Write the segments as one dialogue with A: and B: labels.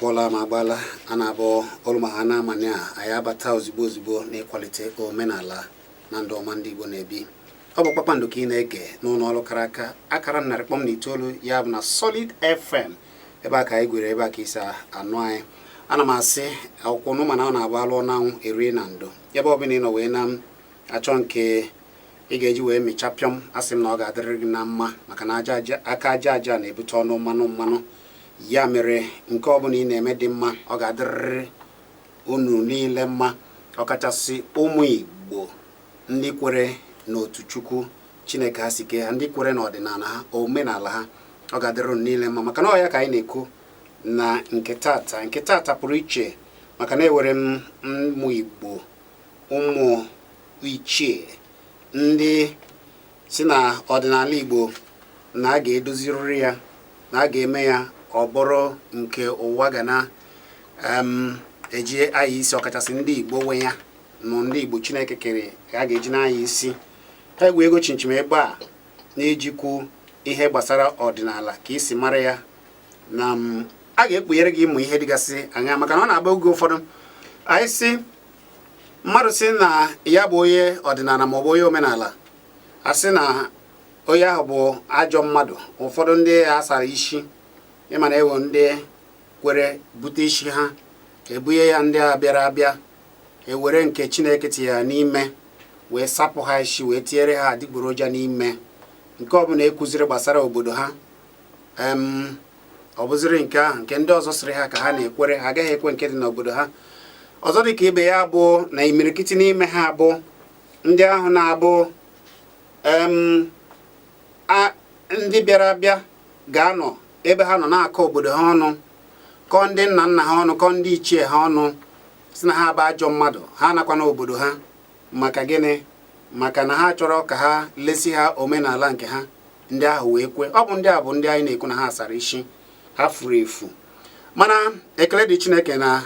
A: Akwụọla ma agbaala a na-abụ olu ma ha na-amanye a anyị abata ozigbo ozigbo n'ịkwalite omenala na ndụ ọma ndị Igbo na-ebi. Ọ bụ Kpakpando ka ị na-ege n'ụlọ ọrụ kara aka akara 100.9, ya bụ na Solid FM. Ebe a ka anyị gwere, ebe a ka isi anụ anyị. Ana m asị akwụkwọ nụ, mana ọ na-agba alụọ n'anwụ erie na ndo. Ebe ọ bụla ị nọ wee na achọ nke ị ga-eji wee mịchapịọm, asị m na ọ ga-adịrịrị gị na mma, maka na aja aja aka aja aja na-ebute ọnụ mmanụ mmanụ. Ya mere, nke ọbụla ị na-eme dị mma, ọ ga-adịrịrị unu niile mma, ọkachasị ụmụ Igbo ndị kwere n'otu Chukwu Chineke ha si kee ha, ndị kwere n'ọdịnala ha, omenala ha. Ọ ga-adịrị unu niile mma, maka na ọ ya ka anyị na-ekwu na nke tata. Nke tata pụrụ iche maka na ewere m ụmụ Igbo, ụmụ ichie ndị si na ọdịnala Igbo na a ga-edozirịrị ya, na a ga-eme ya ọ bụrụ nke ụwa ga na eji anya isi, ọkachasị ndị Igbo nwe ya nụ, ndị Igbo Chineke kere ka a ga-eji n'anya isi. Ha egwu ego chinchim ebe a na-ejikwu ihe gbasara ọdịnala ka isi mara ya na a ga-ekpughere gị ịmụ ihe dịgasị anya, maka na ọ na-agba oge ụfọdụ anyị si mmadụ si na ya bụ onye ọdịnala maọbụ onye omenala, a sị na onye ahụ bụ ajọ mmadụ. Ụfọdụ ndị a sara isi, ịma na ewe ndị kwere bute isi ha ebunye ya ndị a bịara abịa ewere nke Chineke tinyere n'ime wee sapụ ha isi, wee tinyere ha adịgboroja n'ime. Nke ọbụla ekụziri gbasara obodo ha, ọ bụziri nke ahụ nke ndị ọzọ sịrị ha ka ha na-ekwere, ha agaghị ekwe nke dị n'obodo ha. Ọzọ dị ka ibe ya bụ na imirikiti n'ime ha bụ ndị ahụ na-abụ ndị bịara abịa ga-anọ ebe ha nọ na-akọ obodo ha ọnụ, kọọ ndị nna nna ha ọnụ, kọọ ndị ichie ha ọnụ, si na ha bụ ajọ mmadụ, ha nakwa n'obodo ha. Maka gịnị? Maka na ha chọrọ ka ha lesi ha omenala nke ha. Ndị ahụ wee kwe. Ọ bụ ndị a bụ ndị anyị na-ekwu na ha sara isi ha furu efu. Mana ekele dị Chineke na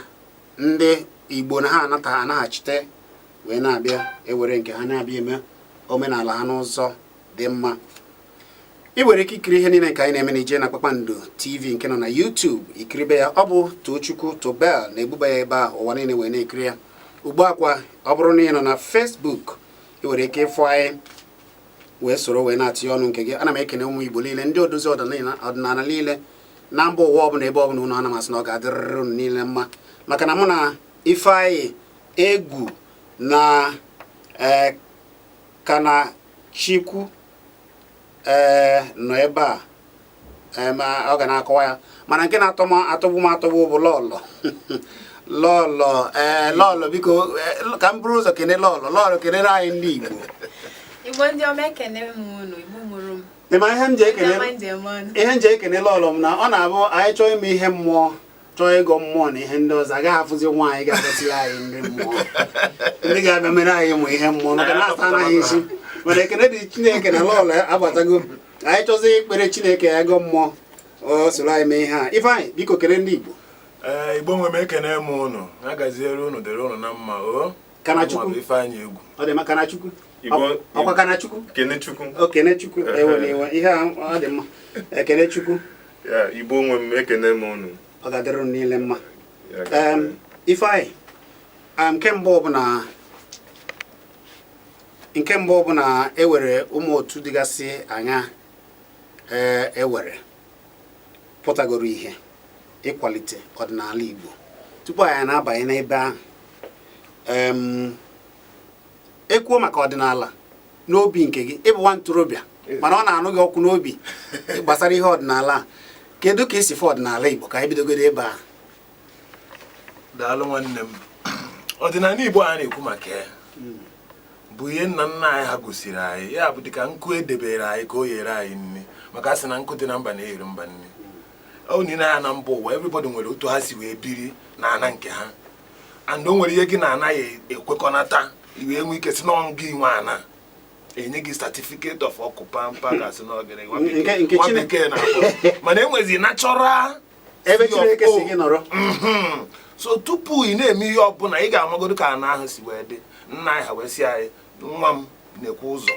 A: ndị Igbo na ha anata anaghachite wee na-abịa ewere nke ha na-abịa eme omenala ha n'ụzọ dị mma. Ị nwere ike ikiri ihe niile nke anyị na-eme na ije na Kpakpando TV nke nọ na YouTube, ikiribe ya. Ọ bụ Tochukwu Tobel na-ebuba ya ebe a, ụwa niile wee na-ekiri ya ugbu a kwa. Ọ bụrụ na ị nọ na Facebook, ị nwere ike ịfụ anyị wee soro wee na-atịnye ọnụ nke gị. Ana m ekene ụmụ Igbo niile, ndị odozi ọdịnala niile na mba ụwa ọbụla, ebe ọbụla unu. Ana m asị na ọ ga-adịrịrị unu niile mma, maka na mụ na Ifeanyị Egwu na ee kana Chikwu ee nọ ebe a. Ee, ma ọ ga na-akọwa ya, mana nke na-atọ m atọgbu m atọgbu bụ Lọlọ. Lọlọ, ee, Lọlọ, biko, ka m buru ụzọ kene Lọlọ. Lọlọ, kenere anyị ndị Igbo.
B: Igbo ndị ọma, ekene m unu. Igbo mụrụ m.
A: Ị ma ihe m ji ekene
B: Ndị ọma njem ọnụ.
A: Ihe m ji ekene Lọlọ m na ọ na-abụ anyị chọọ ime ihe mmụọ, chọọ ịgọ mmụọ na ihe ndị ọzọ, agaghị afụzi nwaanyị ga-abịatiri anyị nri mmụọ, ndị ga-abịa mere anyị ịmụ ihe mmụọ, maka na asa anaghị isi. Mana ekene dị Chineke na Lọlọ abatago. Anyị chọzi ikpere Chineke ya, gọọ mmụọ, o soro anyị mee ihe a. Ifeanyị, biko, kele ndị Igbo.
C: Ee, Igbo nwe m, ekene m unu. Agaziere unu, dịrị unu na mma o.
A: Kanachukwu.
C: Mụ bụ Ifeanyị Egwu.
A: Ọ dị mma, Kanachukwu.
D: Igbo-
A: Ọkwa Kanachukwu?
D: Kenechukwu.
A: O Kenechukwu, ewe na iwe ihe a ọ dị mma. Ekenechukwu.
D: Ya, Igbo nwe m, ekene m unu.
A: Ọ ga-adịrị unu niile mma.
D: Ya.
A: Ifeanyị, nke mbụ bụ na ewere ụmụ otu dịgasị anya, ee, ewere pụtagoro ihe ịkwalite ọdịnala Igbo. Tupu anyị na-abanye n'ebe ahụ, ekwuo maka ọdịnala n'obi nke gị, ịbụ nwa ntorobịa, mana ọ na-anụ gị ọkụ n'obi gbasara ihe ọdịnala a, kedu ka esi fụ ọdịnala Igbo? Ka anyị bidogoro ebe a.
C: Daalụ, nwanne m. Ọdịnala Igbo a na-ekwu maka ya bụ ihe nna nna anyị ha gosiri anyị. Ya bụ dịka nkụ edebere anyị ka o ghere anyị nri, maka a sị na nkụ dị na mba na-eghere mba nri. Ọ niile ya na mba ụwa, everybody nwere otu ha si wee biri na ana nke ha, and o nwere ihe gị na anaghị ekwekọnata, iwee nwee ike si na gị nwe ana, enye gị certificate of occupant, gasị na ogene nwa
A: Nke
C: nwa
A: Chineke-
C: bekee na-akpọ, mana enwezi natural
A: ebe
C: C of
A: Chineke si
C: O.
A: gị nọrọ.
C: So tupu ị na-eme ihe ọbụla, ị ga-amagodo ka ana ahụ si wee dị. Nna anyị ha wee sị anyị, nwa m, nekwa ụzọ,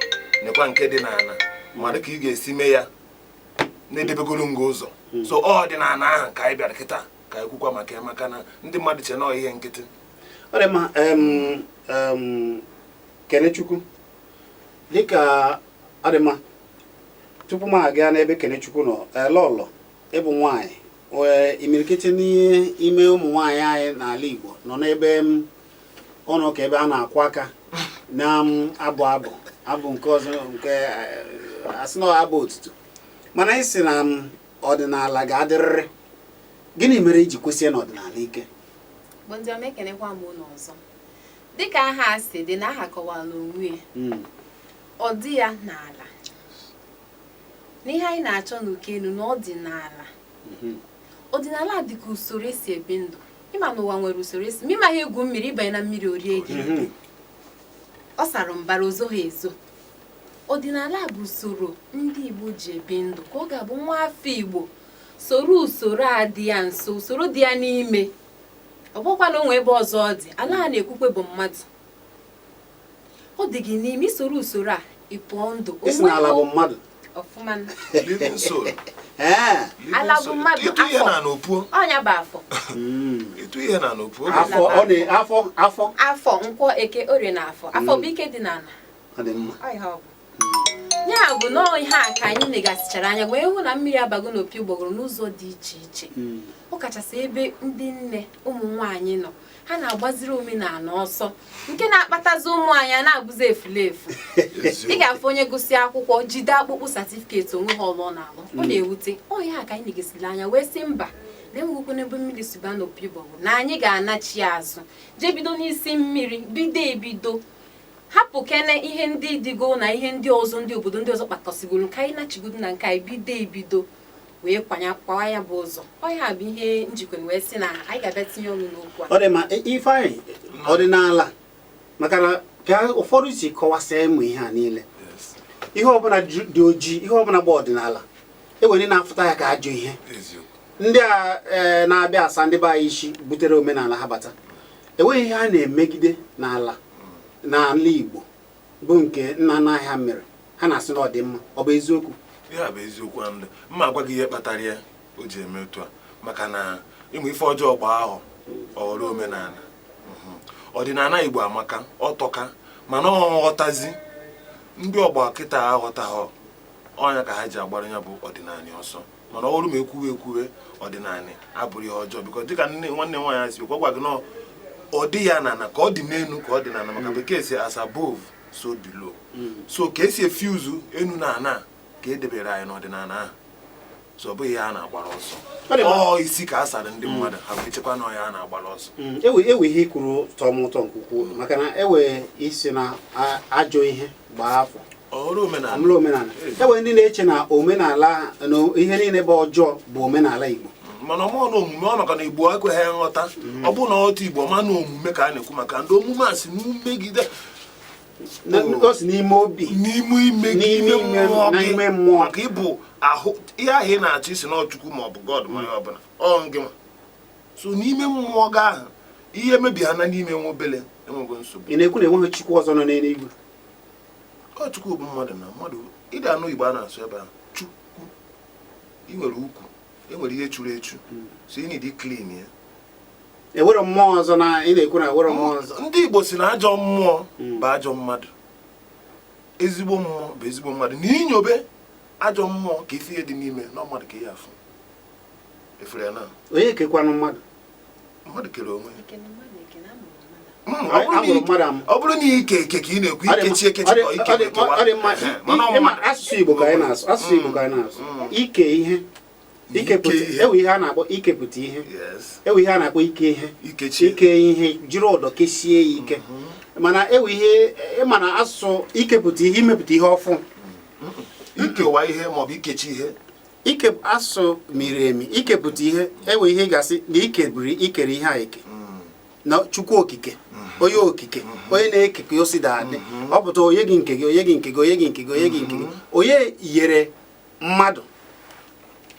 C: nekwa nke dị n'ala, mmadụ ka ị ga-esi mee ya, na-edebegoro nga ụzọ. So ọ dị n'ala ahụ ka anyị bịara kịta. Ka anyị kwukwa maka ya, maka na ndị mmadụ che na ọ ihe nkịtị.
A: Ọ dị mma. Kenechukwu, dịka ọ dị mma, tupu m aga n'ebe Kenechukwu nọ, Lọlọ, ịbụ nwaanyị, wee imirikiti n'ime ụmụ nwaanyị anyị n'ala Igbo nọ n'ebe m ụlọ ụka, ebe a na-akwụ aka na m abụ abụ abụ nke ọzọ nke asị na ọ abụ otuto, mana anyị sị na m ọdịnala ga-adịrịrị. Gịnị mere iji kwesịe n'ọdịnala ike?
B: Bụ ndị ọma, ekenekwa m unu ọzọ. Dịka aha a si dị na aha kọwara onwe ya, ọ dị ya n'ala n'ihe anyị na-achọ n'ukenu na ọ dị n'ala. Ọdịnala dị ka usoro esi ebi ndụ. Ịma na ụwa nwere usoro esi ma ịmaghị egwu mmiri, ịbanye na mmiri orie gị. Ọ sara mbara, ozoghị ezo. Ọdịnala bụ usoro ndị Igbo ji ebi ndụ, ka ọ ga-abụ nwa afọ Igbo soro usoro a dị ya nso, usoro dị ya n'ime. Ọ bụkwa na o nwee ebe ọzọ ọ dị ala a na-ekwukwe bụ mmadụ, ọ dị gị n'ime. Isoro usoro a, ị pụọ ndụ.
A: Isi na ala bụ mmadụ?
B: Ọfụma.
C: Living soul.
A: Ee.
B: Ala bụ mmadụ.
C: Ịtụ ihe
B: Afọ.
C: na n'opuo.
B: Ọnya bụ afọ.
C: Ịtụ ihe na n'opuo.
A: Afọ ọ dị afọ afọ.
B: Afọ, nkwọ, eke, orie na afọ. Afọ bụ ike dị n'ala.
A: Ọ dị mma.
B: Ọ ihe ọ bụ ya bụ nọọ ihe a ka anyị negasịchara anya wee hụ na mmiri abago n'opi ụgbọgụrụ n'ụzọ dị iche iche, ọ kachasị ebe ndị nne, ụmụ nwaanyị nọ. Ha na-agbaziri omenala ọsọ, nke na-akpatazi ụmụ anyị a na-abụzi efulefu. Ị ga-afụ onye gụsị akwụkwọ, jide akpụkpụ certificate, onwe ha ọlụ ọ na-alụ. Ọ na-ewute. Ọ ya ka anyị negasịrị anya wee sị mba, na enwegokwu n'ebe mmiri si baa n'opi ụgbọgụrụ, na anyị ga-anachi azụ, jee bido n'isi mmiri, bido ebido, hapụ kene ihe ndị dịgo na ihe ndị ọzọ ndị obodo ndị ọzọ kpakọsigoro, ka anyị nachigodo na nke anyị, bido ebido wee kwanye kwawa ya bụ ụzọ. Ọ ya bụ ihe njikwa wee sị na anyị ga-abịa tinye ọnụ n'okwu a.
A: Ọ dị mma. Ifeanyị, ọdịnala, maka na ka ụfọdụ si kọwasịa ịmụ ihe a niile, ihe ọbụla dị ojii, ihe ọbụla bụ ọdịnala, enwere ndị na-afụta ya ka ajọ ihe. Ndị a na-abịa asa ndị be anyị isi butere omenala ha bata, enweghị ihe a na-emegide n'ala n'ala Igbo bụ nke nna nna ha mere, ha na-asị na ọ dị mma. Ọ bụ eziokwu?
C: Ya bụ eziokwu. Andị mma agwa gị ihe kpatara ya o ji eme otu a, maka na ịmụ ife ọjọọ gbaa ahụ ọghọrọ omenala. Ọdịnala Igbo amaka, ọtọka, mana ọ nghọtazi ndị ọgba kịta aghọtaghọ ọnya ka ha ji agbara ya bụ ọdịnala ọsọ. Mana ọ bụrụ ma ekwuwe ekwuwe, ọdịnala abụrụ ihe ọjọọ, bikọ dịka nne nwanne m nwaanyị si gwa gị na ọ dị ya n'ala ka ọ dị n'elu ka ọ dị n'ala, maka bekee si as above so below. So ka esi efiuzu enu na ana ka e debere anyị n'ọdịnala ahụ, so ọ bụghị ihe a na-agbara ọsọ.
A: Ọ dị mma.
C: Ọ isi ka a sara ndị mmadụ, ha wee chekwa na ọya a na-agbara ọsọ.
A: Ewe ihe i kwuru tọọ m ụtọ nke ukwuu, maka na ewe isi na ajọ ihe gbaa afọ
C: ọrụ omenala.
A: Ọmụrụ omenala. Ewe ndị na-eche na omenala na ihe niile bụ ọjọọ bụ omenala Igbo.
C: Mana ọmụọ na omume ọ maka na Igbo ekweghị nghọta. Ọ bụrụ na ọghọta Igbo ma na omume ka a na-ekwu, maka ndị omume a si n'umegide.
A: O si n'ime obi.
C: N'ime ime gị.
A: N'ime
C: ime mmụọ gị.
A: N'ime mmụọ.
C: Maka ịbụ ahụ ihe ahụ ị na-achọ isi na Chukwu ma ọ bụ God ma ihe ọbụla ọ ngị nwa so n'ime mmụọ gị ahụ, ihe mebi ha na n'ime nwa obele enwego nsogbu.
A: Ị na-ekwu na enweghị Chukwu ọzọ nọ n'eluigwe?
C: Ọ Chukwu bụ mmadụ na mmadụ. Ịdị anụ Igbo a na-asụ ebe ahụ, Chukwu, ị nwere ukwu, e nwere ihe churu echu, so ị need clean ya.
A: Enwere mmụọ ọzọ na ị na-ekwu na enwere mmụọ ọzọ?
C: Ndị Igbo si na ajọ mmụọ bụ ajọ mmadụ, ezigbo mmụọ bụ ezigbo mmadụ. Na inyobe ajọ mmụọ ka ife ihe dị n'ime na mmadụ ka ihe afụ efere ya na
A: Onye kekwanụ mmadụ?
C: Mmadụ kere onwe ya.
B: Ekene mmadụ, ekene amụrụ mmadụ.
A: A mụrụ mmadụ amụ.
C: Ọ bụrụ na ike eke ka ị na-ekwu,
A: Ọ dị mma.
C: ikechi ekechi ka ike ekewa.
A: Ọ dị mma.
C: Mana ọ
A: Ịma
C: mmadụ.
A: asụsụ Igbo ka anyị na-asụ, asụsụ Igbo ka anyị na-asụ. Ike ihe, ikepụta
C: Ike ihe.
A: Ewe ihe a na-akpọ ikepụta ihe. Ewe ihe a na-akpọ ike ihe.
C: Ikechi.
A: Ike ihe, jiri ụdọ kesie ya ike. Mana ewe ihe ịma na asụsụ ikepụta ihe, imepụta ihe ọfụ.
C: Ikewa ihe maọbụ ikechi ihe.
A: Ike asụsụ miri emi. Ikepụta ihe, ewe ihe ị ga-asị na ikebiri ikere ihe a eke na Chukwu okike, onye okike, onye na-eke ka o si da adị. Ọ pụta onye gị nke gị, onye gị nke gị, onye gị nke gị, onye gị nke gị, onye yere mmadụ.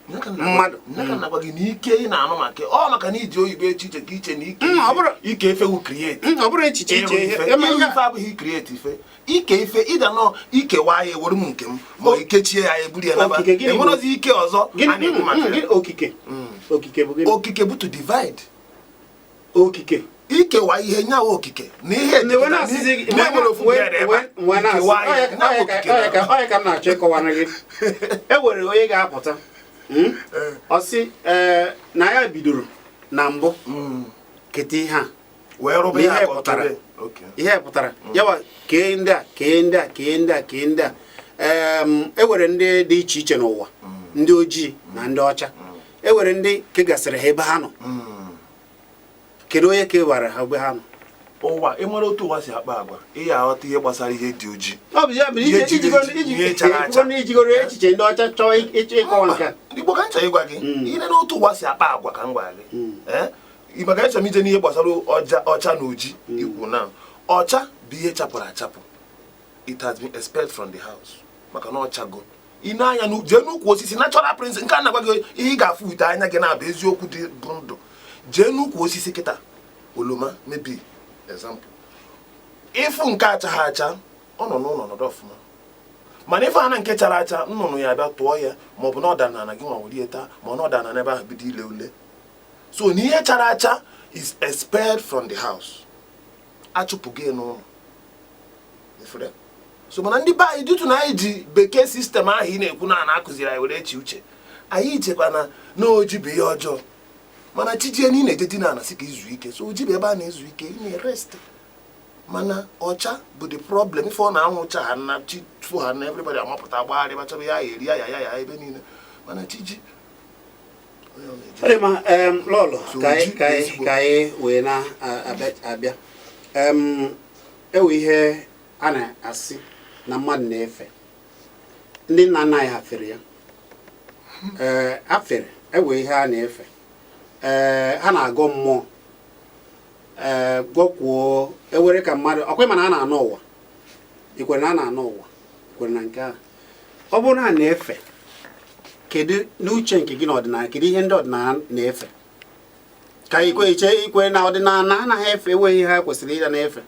A: Mmadụ.
C: Nne ka na-agwa gị na ike ị na-anụ maka ọ maka na iji oyibo echiche ka iche na ike
A: Mm, ọ bụrụ-
C: ike ife wu create.
A: Ọ bụrụ echiche iche
C: Ịrụ ife
A: ihe
C: ịrụ ife abụghị create ife, ike ife ịda nọ ikewa ya, ewere m nke m ma ọ ikechie ya, eburu ya naba.
A: Okike gịnị bụ-
C: Enwerozi ike ọzọ
A: Gịnị
C: a na-ekwu maka ya.
A: gịnị okike? Okike bụ gịnị?
C: Okike bụ to divide.
A: Okike.
C: Ikewa ihe nyawa okike na ihe
A: Ndị wee na-asịzi gị-
C: na-enwere ofu bịara ebe a,
A: wee na-asị-
C: ikewa ya
A: ọ
C: nyawa
A: ya ka-
C: okike
A: ọ ya ka
C: na-
A: ọ ya ka m na-achọ ịkọwara gị. E nwere onye ga-apụta, Ọ sị ee, na ya bidoro na mbụ keta ihe a
C: wee rụba
A: na
C: ya
A: ihe
C: ka ọ
A: pụtara.
C: tụrụ. Okay.
A: Ihe pụtara yawa kee ndị a, kee ndị a, kee ndị a, kee ndị a. E nwere ndị dị iche iche n'ụwa, ndị ojii na ndị ọcha. E nwere ndị kegasịrị ha ebe ha nọ. Kedu onye kewara ha ebe ha nọ?
C: Ụwa, ị nwere otu ụwa si akpa agwa, ị ya aghọta ihe gbasara ihe dị ojii.
A: Ọ bụ ya bụ
C: Ihe jiri eji, ihe chara acha.
A: Ijigoro echiche ndị ọcha chọọ ịchọ ịkọwa nke a.
C: Igbo ka m chọrọ ịgwa gị. Ihe na otu ụwa si akpa agwa ka m gwara gị. Ee, ị maka achọrọ m ije n'ihe gbasara ọja ọcha na oji ikwu na ọcha bụ ihe chapụrụ achapụ. It has been expelled from the house maka na ọchago. Ị na-anya jee n'ukwu osisi, natural principle nke a na-agwa gị, ihe ị ga-afụ ite anya gị na-abụ eziokwu dị bụ ndụ. Jee n'ukwu osisi kịta, oroma maybe example, ịfụ nke achaghị acha, ọ nọ n'ụlọ nọdụ ọfụma, mana ife ana nke chara acha, nnụnụ ya abịa tụọ ya, ma ọ bụ na ọ dara na gị nwa were taa, ma ọ na ọ dara n'ebe ahụ bido ile ule. So na ihe chara acha is expelled from the house, achụpụ gị n'ụlọ. Ifere? So mana ndị be anyị dịtụ na anyị ji bekee system ahụ ị na-ekwu na na-akụziri anyị were eche uche anyị chekwa na na oji bụ ihe ọjọọ, mana chijie na ị na-eje dina ana sị ka izu ike. So oji bụ ebe a na-ezu ike, ị na-erest, mana ọcha bụ the problem. Ife ọ na-anwụcha ha na chi fụ ha na everybody amapụta gbagharị bachọba ya, ya eri ya, ya ya ya ebe niile, mana chiji onye ọ na-eje.
A: Ọ dị mma, lọlọ.
C: So
A: Ka anyị
C: oji
A: ka anyị
C: ezigbo.
A: ka anyị wee na-abịa abịa, ewe ihe a na-asị na mmadụ na-efe ndị nna nna anyị ha fere ya, ee, ha fere ewe ihe a na-efe, ee, ha na-agọ mmụọ, ee, gọkwuo ewere ka mmadụ ọkwa mana a na-anọ ụwa ikwere na a na-anọ ụwa ikwere na nke ahụ. Ọ bụrụ na a na-efe, kedu n'uche nke gị na ọdịnala, kedu ihe ndị ọdịnala na-efe? Ka ikwe iche ikwe na ọdịnala anaghị efe, enweghị ihe ha kwesịrị ịga na-efe,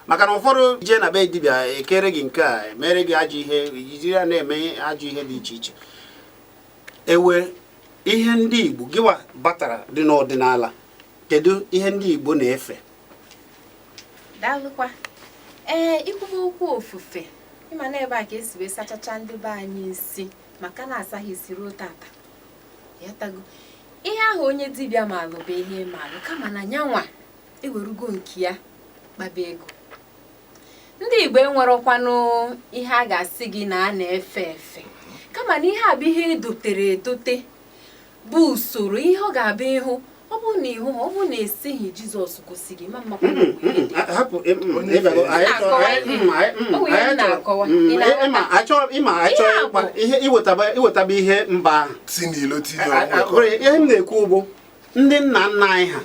A: maka na ụfọdụ jee na be dibịa ekere gị nke a, emere gị ajọ ihe, jiri ya na-eme ajọ ihe dị iche iche. Ewe ihe ndị Igbo gịwa batara dị n'ọdịnala, kedu ihe ndị Igbo na-efe?
B: Daalụkwa. Ee, ikwuba okwu ofufe, ịma na ebe a ka esi wee sachacha ndị be anyị isi, maka na asaghị isi ruo tata ya tago ihe ahụ onye dibịa maalụ bụ ihe maalụ, kama na nyanwa ewerugo nke ya kpaba ego. Ndị Igbo enwerọkwanụ ihe a ga-asị gị na a na-efe efe, kama na ihe a bụ ihe edotere edote, bụ usoro ihe ọ ga-abụ ịhụ. Ọ bụ na ịhụ, ọ bụ na esighị Jizọs gosi gị ma mmakwa na ihe dị.
A: Hapụ ịbago anyị chọrọ
B: Na-akọwa
A: anyị
B: ihe.
A: anyị
B: Ọ bụ ihe m
A: anyị chọrọ
B: na-akọwa. Ị na-aghọta?
A: Ịma achọrọ ịma achọrọ
B: Ihe a
A: ihe iwetaba ihe mba ahụ
C: Si n'ilo tinye onwe
A: bụrụ ihe m na-ekwu bụ ndị nna nna anyị ha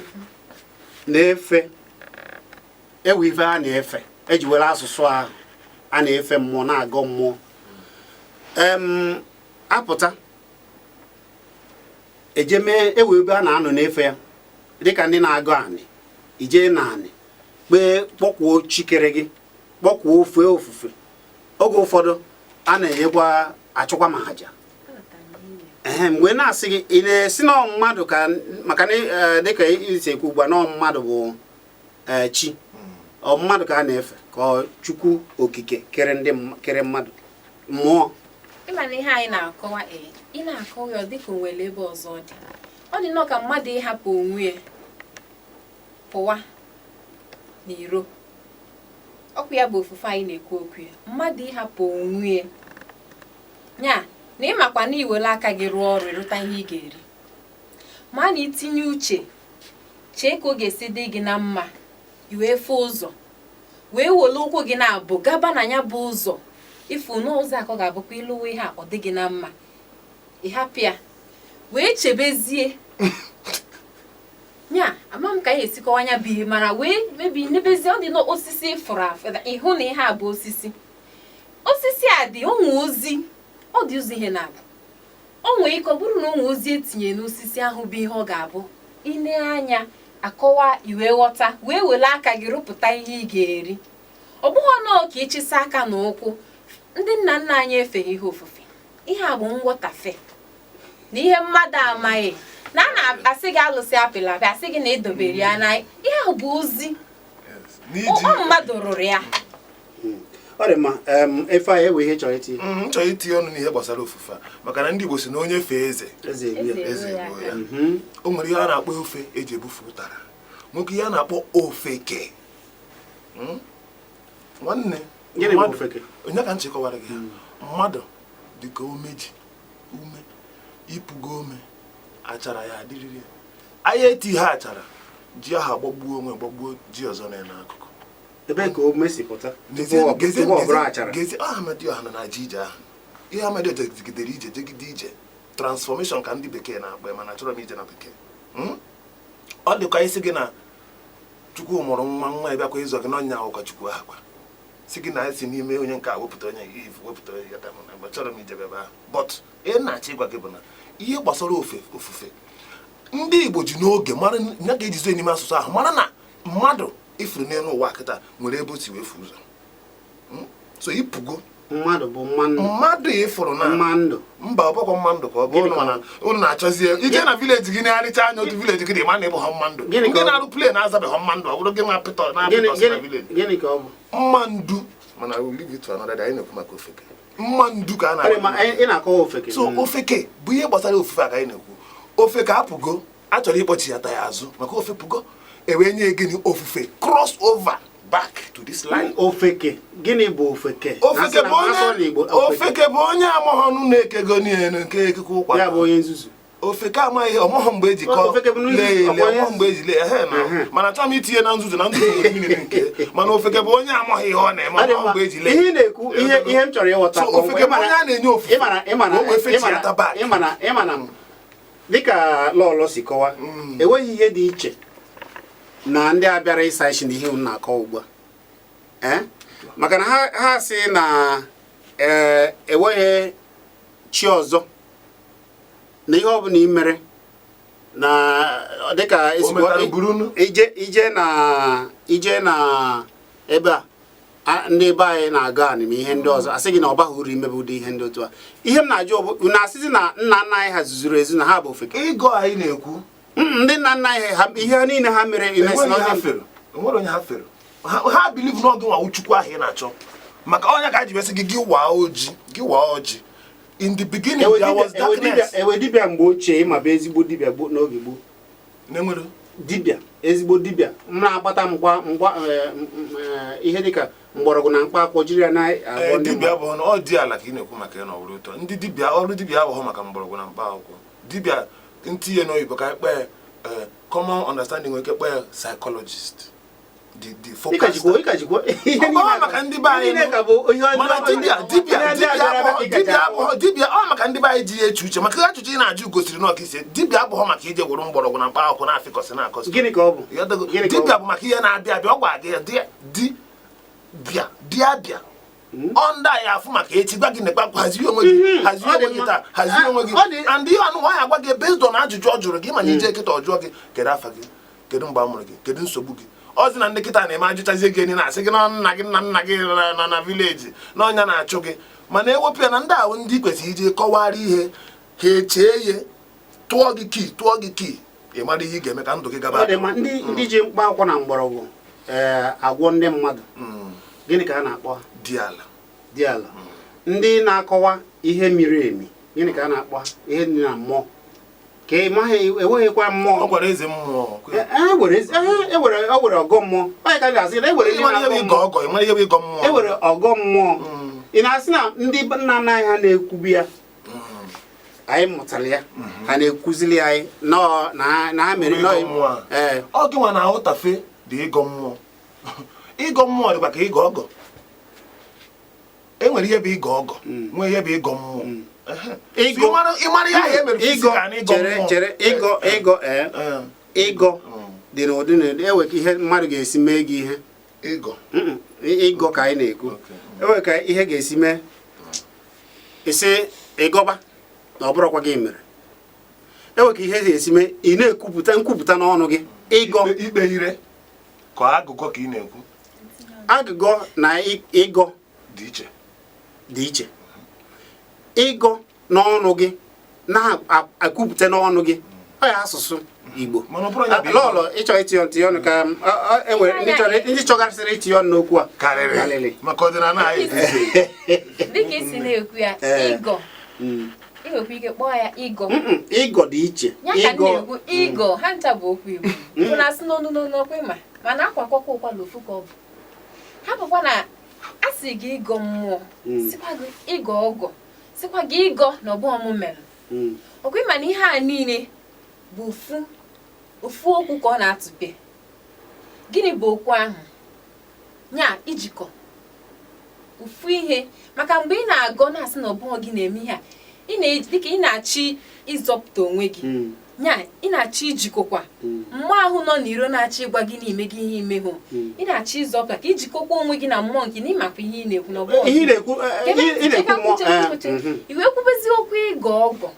A: na-efe ewe ife a na-efe, eji were asụsụ ahụ a na-efe mmụọ na-agọ mmụọ, apụta eje mee ewe ebe a na-anọ na-efe ya, dịka ndị na-agọ anị, ijee na anị kpee, kpọkwuo chikere gị, kpọkwuo fee ofufe. Oge ụfọdụ a na-enyekwa achụkwa ma aja. Ehe, mgbe na-asị gị ị na-esi nọọ mmadụ ka maka na dịka isi ekwu ugbu a, nọọ mmadụ bụ chi, ọ mmadụ ka a na-efe, ka ọ Chukwu okike kere ndị kere mmadụ mmụọ.
B: Ịma na ihe anyị na-akọwa, ee, ị na-akọwa ya, ọ dịka o nwere ebe ọzọ ọ dị. Ọ dị nnọọ ka mmadụ ịhapụ onwe ya pụwa n'iro. Ọkwa ya bụ ofufe anyị na-ekwu okwu ya, mmadụ ịhapụ onwe ya, nya na ịmakwa na iwere aka gị rụọ ọrụ ịrụta ihe ị ga-eri, ma na itinye uche chee ka ọ ga-esi dị gị na mma, i wee fụ ụzọ wee were ụkwụ gị na-abụ gaba na ya bụ ụzọ, ifu n'ụzọ a ka ọ ga-abụkwa ịlụwa ihe a ọ dị gị na mma, ị hapụ ya wee chebezie nya. Ama m ka anyị esikọwa anya bụ ihe, mana wee mebi nebezie ọ dị n'osisi fụrụ afụ, ịhụ na ihe a bụ osisi. Osisi a dị onwe ozi, ọ dị ụzọ ihe na-abụ. O nwee ike ọ bụrụ na o nwee ozi etinye n'osisi ahụ bụ ihe ọ ga-abụ i nee anya akọwa i wee ghọta wee were aka gị rụpụta ihe ị ga-eri. Ọ bụghị nọọ ka ịchịsa aka na ụkwụ. Ndị nna nna anyị efeghị ihe ofufe. Ihe a bụ nghọtafe na ihe mmadụ amaghị na a na-asị gị alụsị apịla apị, asị gị na edobere ya na ihe ahụ bụ ozi. Ọ mmadụ rụrụ ya.
A: Ọ dị mma. Ifeanyị, ewe ihe chọrọ itinye?
C: M chọrọ itinye ọnụ n'ihe gbasara ofufe a, maka na ndị Igbo si na onye fee eze,
A: eze
C: egbuo ya. O nwere ihe a na-akpọ ofe eji ebufe ụtara, nwoke ihe a na-akpọ ofeke. Nwanne, onye ka m chịkọwara gị? Mmadụ dịka umeji ume ịpụgo ome achara ya adịrịrị anyị eti ha achara ji ahụ agbagbuo onwe, gbagbuo ji ọzọ na n'akụkụ.
A: Ebe ka ome si pụta tupu ọ bụrụ achara?
C: Gezi Amadioha nọ na-aja ije ahụ. Ihe Amadioha jegidere ije, jegide ije, transformation ka ndị bekee na-akpọ ya, mana achọrọ m ije na bekee. Ọ dịkwa isi gị na Chukwu mụrụ nwa, nwa ya bịakwa ịzọ gị n'ọnya ahụ ka Chukwu ahụ kwa si gị na esi n'ime onye nke a wepụta onye Eve, wepụta onye Adam. Na achọrọ m ijebe ebe ahụ, but ihe na-achọ ịgwa gị bụ na ihe gbasara ofufe ndị Igbo ji n'oge mara ya ga-ejizo n'ime asụsụ ahụ, mara na mmadụ ifuru n'elu ụwa kịta nwere ebe o si wee fu ụzọ. So ịpụgo
A: mmadụ bụ mmadụ,
C: mmadụ ịfụrụ na
A: mmadụ
C: mba, ọ bụkwa mmadụ ka ọ bụ ụnụ, mana ụnụ na-achọzie ije na village gị na-arịcha anya otu village gị dị ma na ịbụ ha mmadụ. Ndị na-arụ plane azabeghị mmadụ, ọ bụrụ gị nwa pịtọ na-apịtọ si na village.
A: Gịnị ka ọ bụ?
C: Mmandu, mana we leave it to another day. Anyị na-ekwu maka ofeke. Mmandu ka a
A: na-akọwa ofeke.
C: So ofeke bụ ihe gbasara ofufe a ka anyị na-ekwu. Ofeke apụgo, a chọrọ ịkpọchi ya ta ya azụ maka ofe pụgo, ewee nye gịnị ofufe cross over back to this line.
A: Ofeke, gịnị bụ ofeke?
C: Ofeke bụ onye amaghọnụ na-ekego niile nke ekike ụkwa.
A: Ya bụ onye nzuzu.
C: Ofeke amaghị ọmụghọ mgbe eji kọọ lee ele, ọmụghọ mgbe eji lee ehe na, mana achọghị m itinye na nzuzu na nzuzu mmiri nke, mana ofeke bụ onye amaghị ihe ọ na-eme, ọmụghọ mgbe eji lee.
A: Ihe na-ekwu, ihe m chọrọ ịghọta,
C: so ofeke bụ onye a na-enye ofufe
A: ịmana dịka lọlọ si kọwa, enweghị ihe dị iche na ndị a bịara ịsa isi na ihe m na-akọ ugbu a, maka na ha sị na enweghị chi ọzọ na ihe ọbụla ị mere na dịka ije na ebe a ndị be anyị na-aga anị ma ihe ndị ọzọ, asị gị na ọ baghị uru imebe ụdị ihe ndị otu a. Ihe m na-ajụ bụ na asịzi na nna nna anyị ha zuzuru ezu na ha bụ ofeke.
C: Ịgọ anyị na-ekwu
A: ndị nna nna anyị ihe niile ha mere
C: enwere onye ha fere ha bilivu na ọgụ nwa Chukwu ahụ ị na-achọ, maka onye ka ji wesị gị gị waa oji, gị waa oji. In the beginning there was darkness.
A: Ewe dibịa mgbe ochie ịma bụ ezigbo dibịa n'oge gboo.
C: Na-enwere
A: dibịa, ezigbo dibịa na-agbata mgba mgba ihe dịka mgbọrọgwụ na mkpa akwụkwọ jiri ya na-agwọ ndị
C: dibịa bụ ọ dị ala ka ị na-ekwu maka ya na ọwụrụ ụtọ. Ndị dibịa, ọrụ dibịa abụghị maka mgbọrọgwụ na mkpa akwụkwọ. Dibịa ntinye n'oyibo ka ekpe common understanding nwere ike kpee psychologist. The focus. Maka ndị be anyị mana dibịa dibịa ọ maka ndị be anyị ji ya eche uche, maka ajụjụ ị na-ajụ gosiri na ọka isi dibịa abụghọ maka ije were mgbọrọgwụ na mkpa akwụkwọ na-afịkọsị na-akọsị.
A: Gịnị ka ọ bụ?
C: Dibịa bụ maka ihe na-abịa abịa, ọ gwa gị di bịa di abịa ọ ndị anyị afụ maka echi gwa gị nekpa hazie onwe gị, hazie onwe gị taa, hazie onwe gị. And ihe anụ nwaanyị agwa gị based on ajụjụ ọ jụrụ gị, mana ije kịta ọ jụọ gị kedu afa gị, kedu mgbe a mụrụ gị, kedu nsogbu gị. Ọzi na ndị kịta na-eme ajụchazie gị enyi na-asị gị na nna gị nna nna gị na na village na ọnya na-achụ gị, mana ewepụ ya na ndị ahụ ndị kwesịrị ije kọwara ihe ha echee ya tụọ gị kii tụọ gị kii ị mara ihe ị ga-eme ka ndụ gị gaba.
A: Ndị ji mkpa akwụkwọ na mgbọrọgwụ agwọ ndị mmadụ, gịnị ka a na-akpọ?
C: Dị ala.
A: Dị ala. Ndị na-akọwa ihe miri emi, gịnị ka a na-akpọ? Ihe dị na mmụọ ka ị maghị, enweghịkwa mmụọ.
C: Ọ gwara eze mmụọ.
A: E were ọgọ mmụọ. Onye ka ga-asị na ewere
C: mmụọ?
A: Ewere ọgọ mmụọ. Ị na-asị na ndị nna nna anyị ha na-ekwubi ya, anyị mụtara ya, ha na-ekwuzili anyị na ha mere
C: ọ gị nwa na-aghọtafe dị ịgọ mmụọ. Ịgọ mmụọ dịkwa ka ịgọ ọgọ. E nwere ihe bụ ịgọ ọgọ, nwee ihe bụ ịgọ mmụọ.
A: Chere ịgọ ịgọ dị n'ụdị na ewe ka ihe mmadụ ga-esi mee gị ihe. Ịgọ ka anyị na-ekwu, ewe ka ihe ga-esi mee isi ịgọba. Na ọ bụrụkwa gị mere enwe ka ihe esi mee, ị na-ekwupụta nkwupụta n'ọnụ gị, ịgọ.
C: Ikpe ire ka agụgọ ka ị na-ekwu.
A: Agụgọ na ịgọ
C: dị iche.
A: Dị iche. Ịgọ n'ọnụ gị na-akwupụta n'ọnụ gị, ọ ya asụsụ Igbo.
C: Mana ọ bụrụ ya bụ ịgọ.
A: Lọlọ, ịchọ itinye ntị ọnụ ka enwere ndị chọgasịrị itinye ọnụ n'okwu a.
C: Karịrị maka ọdịnala anyị.
B: Dịka isi na-ekwu ya, ịgọ, ị nwekwa ike kpọọ ya ịgọ.
A: Ịgọ dị iche.
B: Ya ka m na-ekwu, ịgọ ha ncha bụ okwu Igbo bụ na asị n'onu n'onu ọkwa ịma, mana akwa kwakwa ụkwala ofu ka ọ bụ. Ha bụkwa na a sị gị ịgọ mmụọ, sịkwa gị ịgọ ọgọ, sịkwa gị ịgọ na ọbụ ọmụ mere ọkwa ịma na ihe a niile bụ ofu ofu okwu ka ọ na-atụpe. Gịnị bụ okwu ahụ? Nya ijikọ ofu ihe, maka mgbe ị na-agọ na-asị na ọbụghị gị na-eme ihe a, ị na-eji dịka ị na-achọ ịzọpụta onwe gị, nya ị na-achọ ijikọkwa mmụọ ahụ nọ n'iro na-achọ ịgwa gị na ime gị ihe imehụ. Ị na-achọ ịzọpụta ka ijikọkwa onwe gị na mmụọ nke na ịmakwa ihe ị na-ekwu na ọbụghị
A: ihe ị na-ekwu, ị na-ekwu mmụọ.
B: I wee kwubezi okwu ịgọ ọgọ,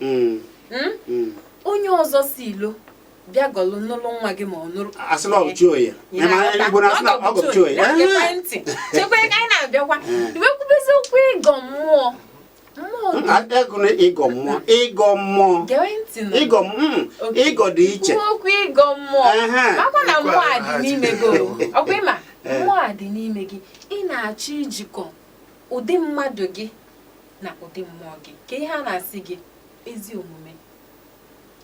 B: onye ọzọ si ilo bịa gọlụ n'ụlọ nwa gị ma ọ nụrụ.
A: Asị na ọ bụ chi oye. Igbo na-asị na ọ bụ chi oye.
B: Ekwentị chekwa ka anyị na-abịakwa, i wee kwubezi okwu ịgọ mmụọ mmụọ.
A: Ịgọ mmụọ, ịgọ mmụọ.
B: Gee ntị.
A: Ịgọ, ịgọ dị iche.
B: Kwuo okwu ịgọ mmụọ, makwa na mmụọ a dị n'ime gị. Ọkwa ịma mmụọ a dị n'ime gị, ị na-achọ ijikọ ụdị mmadụ gị na ụdị mmụọ gị, ka ihe a na-asị gị ezi omume.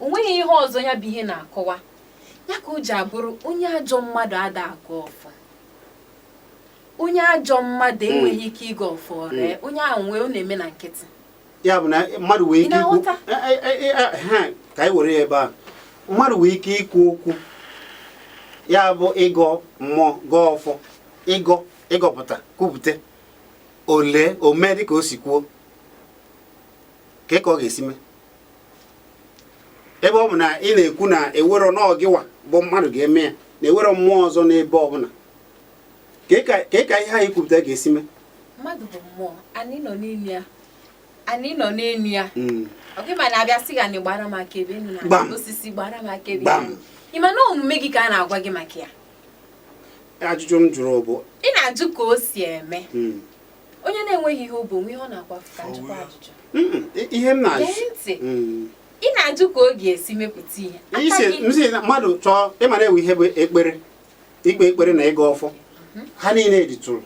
B: O nweghị ihe ọzọ ya bụ ihe na-akọwa ya ka o ji abụrụ onye ajọ mmadụ ada agụ ọfọ. Onye ajọ mmadụ enweghị ike ịgọ ọfọ ree onye ahụ nwee ọ na-eme na nkịtị.
A: Ya bụ na mmadụ nwee ike ikwu, ka anyị were ya ebe a, mmadụ nwee ike ikwu okwu ya bụ ịgọ mmụọ, gọọ ọfọ, ịgọ, ịgọpụta, kwupụta ole ome dịka o si kwuo, ka ọ ga-esi mee, ebe ọ bụ na ị na-ekwu na ewero n'ọgịwa bụ mmadụ ga-eme ya, na ewero mmụọ ọzọ n'ebe ọbụla, ka ka ihe anyị kwupụta ga-esi mee.
B: Mmadụ bụ mmụọ, anyị nọ n'elu ya, anyị nọ n'elu ya. Ọkwa ịma na-abịa sị ga na gbara m aka ebe na osisi gbara m aka ebe, ị ma na omume gị ka a na-agwa gị maka ya.
A: Ajụjụ m jụrụ bụ
B: ị na-ajụ ka o si eme. Onye na-enweghị ihe ọ bụ onwe ihe ọ na-akwafu ka njikwa ajụjụ.
A: Ihe m na-ajụ,
B: ntị, ị na-ajụ ka ọ ga-esi mepụta ihe.
A: Isi mmadụ chọọ ịmara ewe ihe bụ ekpere, ikpe ekpere na ịga ọfọ, ha niile dịtụrụ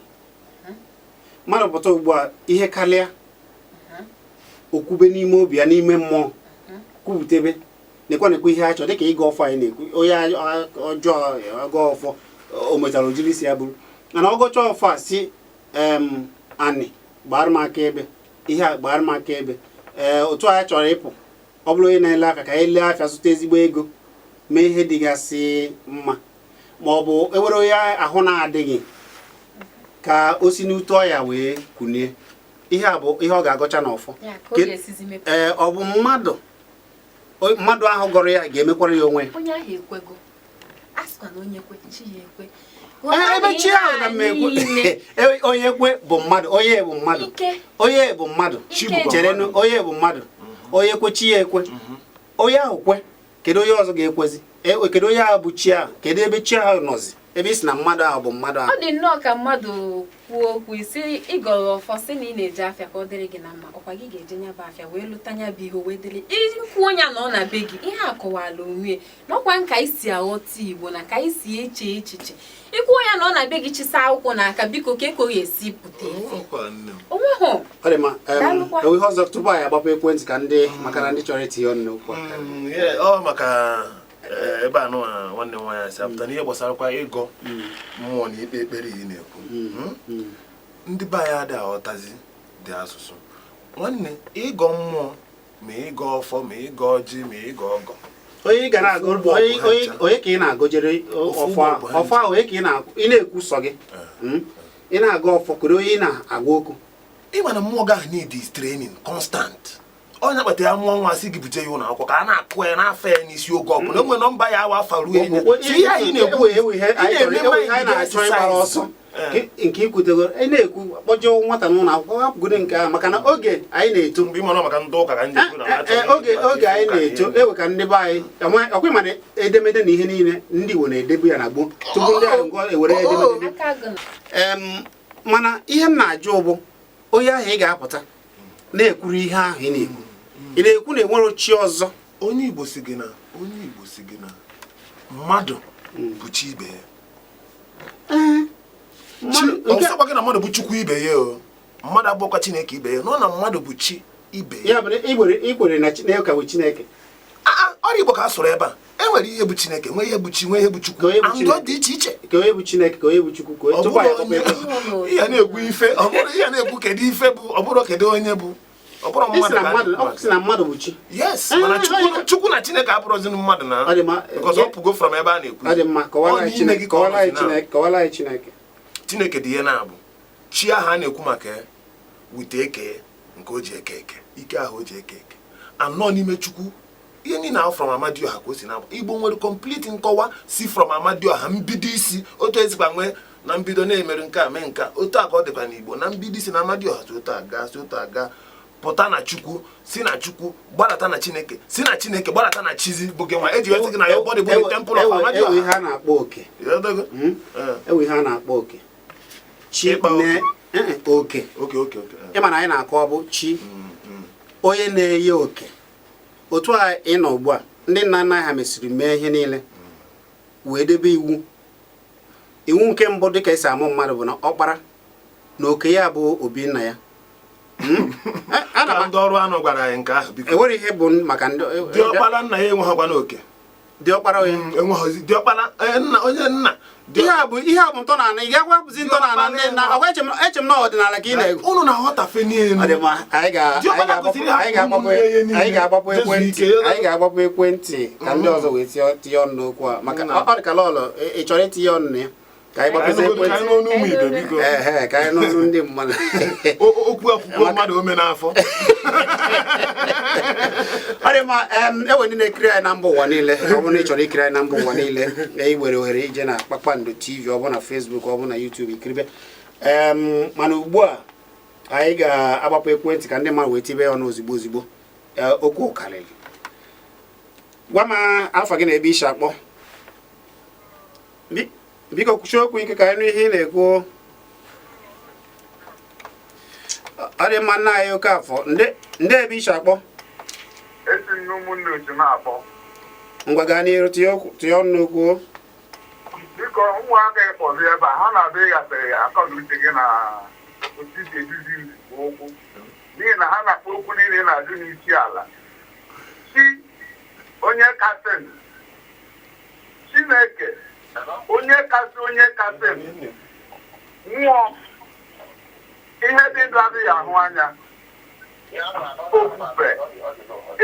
A: mmadụ pụta ugbu a ihe karịa okwube n'ime obi ya, n'ime mmụọ, kwupụtebe nekwa nekwa ihe a chọrọ, dịka ịga ọfọ anyị na-ekwu. Onye ọjọọ ọga ọfọ, o metara ojiri isi ya bụrụ mana ọgọcha ọfọ a si anị gbara m aka ebe ihe a, gbara m aka ebe ee otu anyị chọrọ ịpụ. Ọ bụrụ onye na-ele afịa, ka anyị lee afịa, zụta ezigbo ego, mee ihe dịgasị mma, ma ọ bụ ewere onye ahụ na-adịghị ka o si n'ute ọya wee kunie. Ihe a bụ ihe ọ ga-agọcha n'ọfọ. Ee, ọ bụ mmadụ mmadụ ahụ gọrọ ya ga-emekwara ya onwe.
B: Onye ahụ ekwego, a sịkwa na onye kwe, chi ya ekwe.
A: Ebe chi ahụ na mmekwe, onye kwe bụ mmadụ, onye bụ mmadụ, onye bụ mmadụ, cherenụ, onye bụ mmadụ, onye kwe chi ya ekwe, onye ahụ kwe, kedu onye ọzọ ga-ekwezi? Kedu onye ahụ bụ chi ahụ? Kedu ebe chi ahụ nọzi ebe isi na mmadụ ahụ bụ mmadụ ahụ?
B: Ọ dị nnọọ ka mmadụ kwuo okwu isi ịgọrọ ọfọ, sị na ị na-eje afịa ka ọ dịrị gị na mma. Ọkwa gị ga-eje nya bụ afịa wee lụta nya bụ ihe wee dịrị ikwuo ya na ọ na be gị. Ihe a kọwara onwe na ọkwa nka isi aghọta Igbo na ka isi eche echiche. Ikwuo ya na ọ na be gị, chisa akwụkwọ n'aka, biko ka eko ya esi pụta ife onweghụ.
A: Ọ dị mma. Ihe ọzọ tupu anyị agbapụ ekwentị ka ndị maka na ndị chọrọ itinye ọnụ n'okwu.
C: Ọ maka ebe a nụ nwanne m nwaanyị si apụta n'ihe gbasarakwa ịgọ mmụọ na ikpe ekpere ị na-ekwu, ndị be anyị adịghị aghọtazi dị asụsụ. Nwanne, ịgọ mmụọ ma ịgọ ọfọ ma ịgọ ọjị ma ịgọ ọgọ,
A: onye ga na-agụ, onye ka ị na-agụjere ọfọ ọfọ ahụ? Onye ka ị na-ekwu sọ gị ị na-agụ ọfọ? Kedu onye ị na-agwa okwu?
C: Ịma na mmụọ gị ahụ need is training constant. Onye kpatara ya mụọ nwa sị gị bute ya ụlọ akwụkwọ ka a na-akụ ya n'afọ ya n'isi oge ọbụla enwe nọmba ya awa afa ruo enye. So ihe anyị na-ekwu,
A: ewe ihe
C: ị
A: anyị
C: na-eme
A: chọrọ, ewe ihe anyị
C: mind
A: na-achọ ịgbara ọsọ.
C: exercise.
A: Nke ikwutegoro, ị na-ekwu kpọjee nwata n'ụlọ akwụkwọ, hapụgoro nke ahụ, maka na oge anyị na-eto,
C: Mgbe ị mara maka ndị ụka ka ndị ekwu na ha achọghị
A: oge oge anyị na-eto, ewe ka ndị be anyị ọkwa mana edemede na ihe niile ndị Igbo na-edebu ya na gboo tupu ndị ahụ ngwa ewere edemede.
B: Aka gụ na
A: Mana ihe m na-ajụ bụ onye ahụ ị ga-apụta na-ekwuru ihe ahụ ị na-ekwu, ị na-ekwu na enwere chi ọzọ.
C: Onye Igbo si gị na mmadụ bụ chi ibe ya. Ọsọkwa gị na mmadụ bụ Chukwu ibe ya, o mmadụ abụọkwa Chineke ibe ya, nọ na mmadụ bụ chi ibe ya.
A: Ya bụ na ikwere na Chineke bụ Chineke.
C: Ọrụ Igbo ka a sụrụ ebe a, e nwere ihe bụ Chineke, nwee ihe bụ chi, nwee ihe bụ Chukwu.
A: Ka onye bụ
C: Andụ
A: Chineke.
C: dị iche iche.
A: Ka onye bụ Chineke, ka onye bụ Chukwu, ka onye
C: Ọ
A: tupu anyị
C: bụrụ
A: akpọpụ ebe.
C: ihe na-ekwu ife, ọ bụrụ ihe na-ekwu kedu ife bụ, ọ bụrụ kedu onye bụ, ọ bụrụ
A: Ị sị
C: mmadụ
A: na
C: ka a
A: mmadụ
C: na-ekwu
A: ọ sị na mmadụ bụ chi.
C: Yes, mana Chukwu na Chineke abụrụzi mmadụ na
A: Ọ dị mma.
C: because ọ pụgo from ebe a na-ekwu.
A: Ọ dị mma, kọwara
C: Ọ
A: anyị
C: n'ime
A: Chineke,
C: gị ka ọ
A: kọwara anyị
C: nọzi na.
A: Chineke, kọwara anyị Chineke.
C: Chineke dị ihe na-abụ chi ahụ a na-ekwu maka ya wite eke nke o ji eke eke, ike ahụ o ji eke eke anọ n'ime Chukwu. Ihe niile ahụ from Amadioha ka o si na-abụ. Igbo nwere complete nkọwa si from Amadioha mbido isi, otu esikwa nwee na mbido na-emerụ nke a mee nke a, otu a ka ọ dịkwa n'Igbo na mbido isi na Amadioha, si otu a gaa, si otu a gaa pụta na Chukwu, si na Chukwu gbadata na Chineke, si na Chineke gbadata na Chizi bụ gị nwa eji wee sị gị na ya body bụ the temple of
A: Ewe ihe
C: Amadioha.
A: a na-akpọ oke.
C: Ịghọtago?
A: Ewe ihe a na-akpọ oke chi.
C: Ịkpa oke.
A: Oke.
C: Oke.
A: Ịma na anyị na-akọ ọ bụ chi onye na-enye oke. Otu a ị nọ ugbu a, ndị nna nna ha mesịrị mee ihe niile wee debe iwu. Iwu nke mbụ dịka esi amụ mmadụ bụ na ọkpara na oke ya bụ obi nna ya. Ana
C: Ka
A: m
C: ndị ọrụ anụ gwara anyị nke ahụ, biko.
A: Enwere ihe bụ maka ndị
C: Diọkpara nna ya enweghịkwa n'oke.
A: Diọkpara onye?
C: Enweghịzi diọkpara, nna onye nna
A: Ihe a bụ ntọala. Ị ga-agwapụzi ntọala ndị nna ọgwa. Eche m na ọdịnala ka ị na-egwu.
C: Unu na-aghọtafe n'elu.
A: Ọ dị mma, anyị ga
C: Diọkpara
A: anyị
C: kwesịrị
A: ga-agbapụ anyị
C: ịhapụ
A: ga-agbapụ
C: ụmụnne ya niile.
A: anyị ga-agbapụ
C: Jezu
A: ekwentị
C: ike, ya
A: anyị ga-agbapụ ekwentị ka ndị ọzọ wee tinye ọnụ n'okwu a, maka ọ dị ka lọlọ ị chọrọ itinye ọnụ na ya, ka anyị gbapụzi
C: Ka anyị
A: ekwentị.
C: n'ọnụ ụmụ ibe, biko.
A: Ehe, ka anyị n'ọnụ ndị mmadụ.
C: Okwu akwụkwọ mmadụ ome n'afọ.
A: Ọ dị mma. Enwe ndị na-ekiri anyị na mba ụwa niile. Ọ bụrụ na ị chọrọ ikiri anyị na mba ụwa niile, ị nwere ohere ije na Kpakpando TV, ọ bụ na Facebook, ọ bụ na YouTube, ikiribe. Mana ugbu a anyị ga-agbapụ ekwentị ka ndị mmadụ wee tibe ya ọnụ ozigbo ozigbo. Okwu karịrị. Gwa m afa gị na ebe isi akpọ. Biko kwuchie okwu ike ka anyị nụ ihe ị na-ekwu. Ọ dị mma, nna anyị Okafọ, ndị ebe isi akpọ?
E: Esi m n'ụmụnne otu na-akpọ.
A: Ngwa, gaa n'iru, tinye tinye ọnụ n'okwu.
E: Biko, ụmụaka ịkpọzi ebe a, ha na-abịa ịghasịrị akọ na uche gị na otu isi eduzi nzukọ okwu, n'ihi na ha na-akpọ okwu niile na-ajụ n'isi ala chi onye kasị, Chineke onye kasị, onye kasị mmụọ, ihe dị ndụ adịghị ahụ anya, ofufe,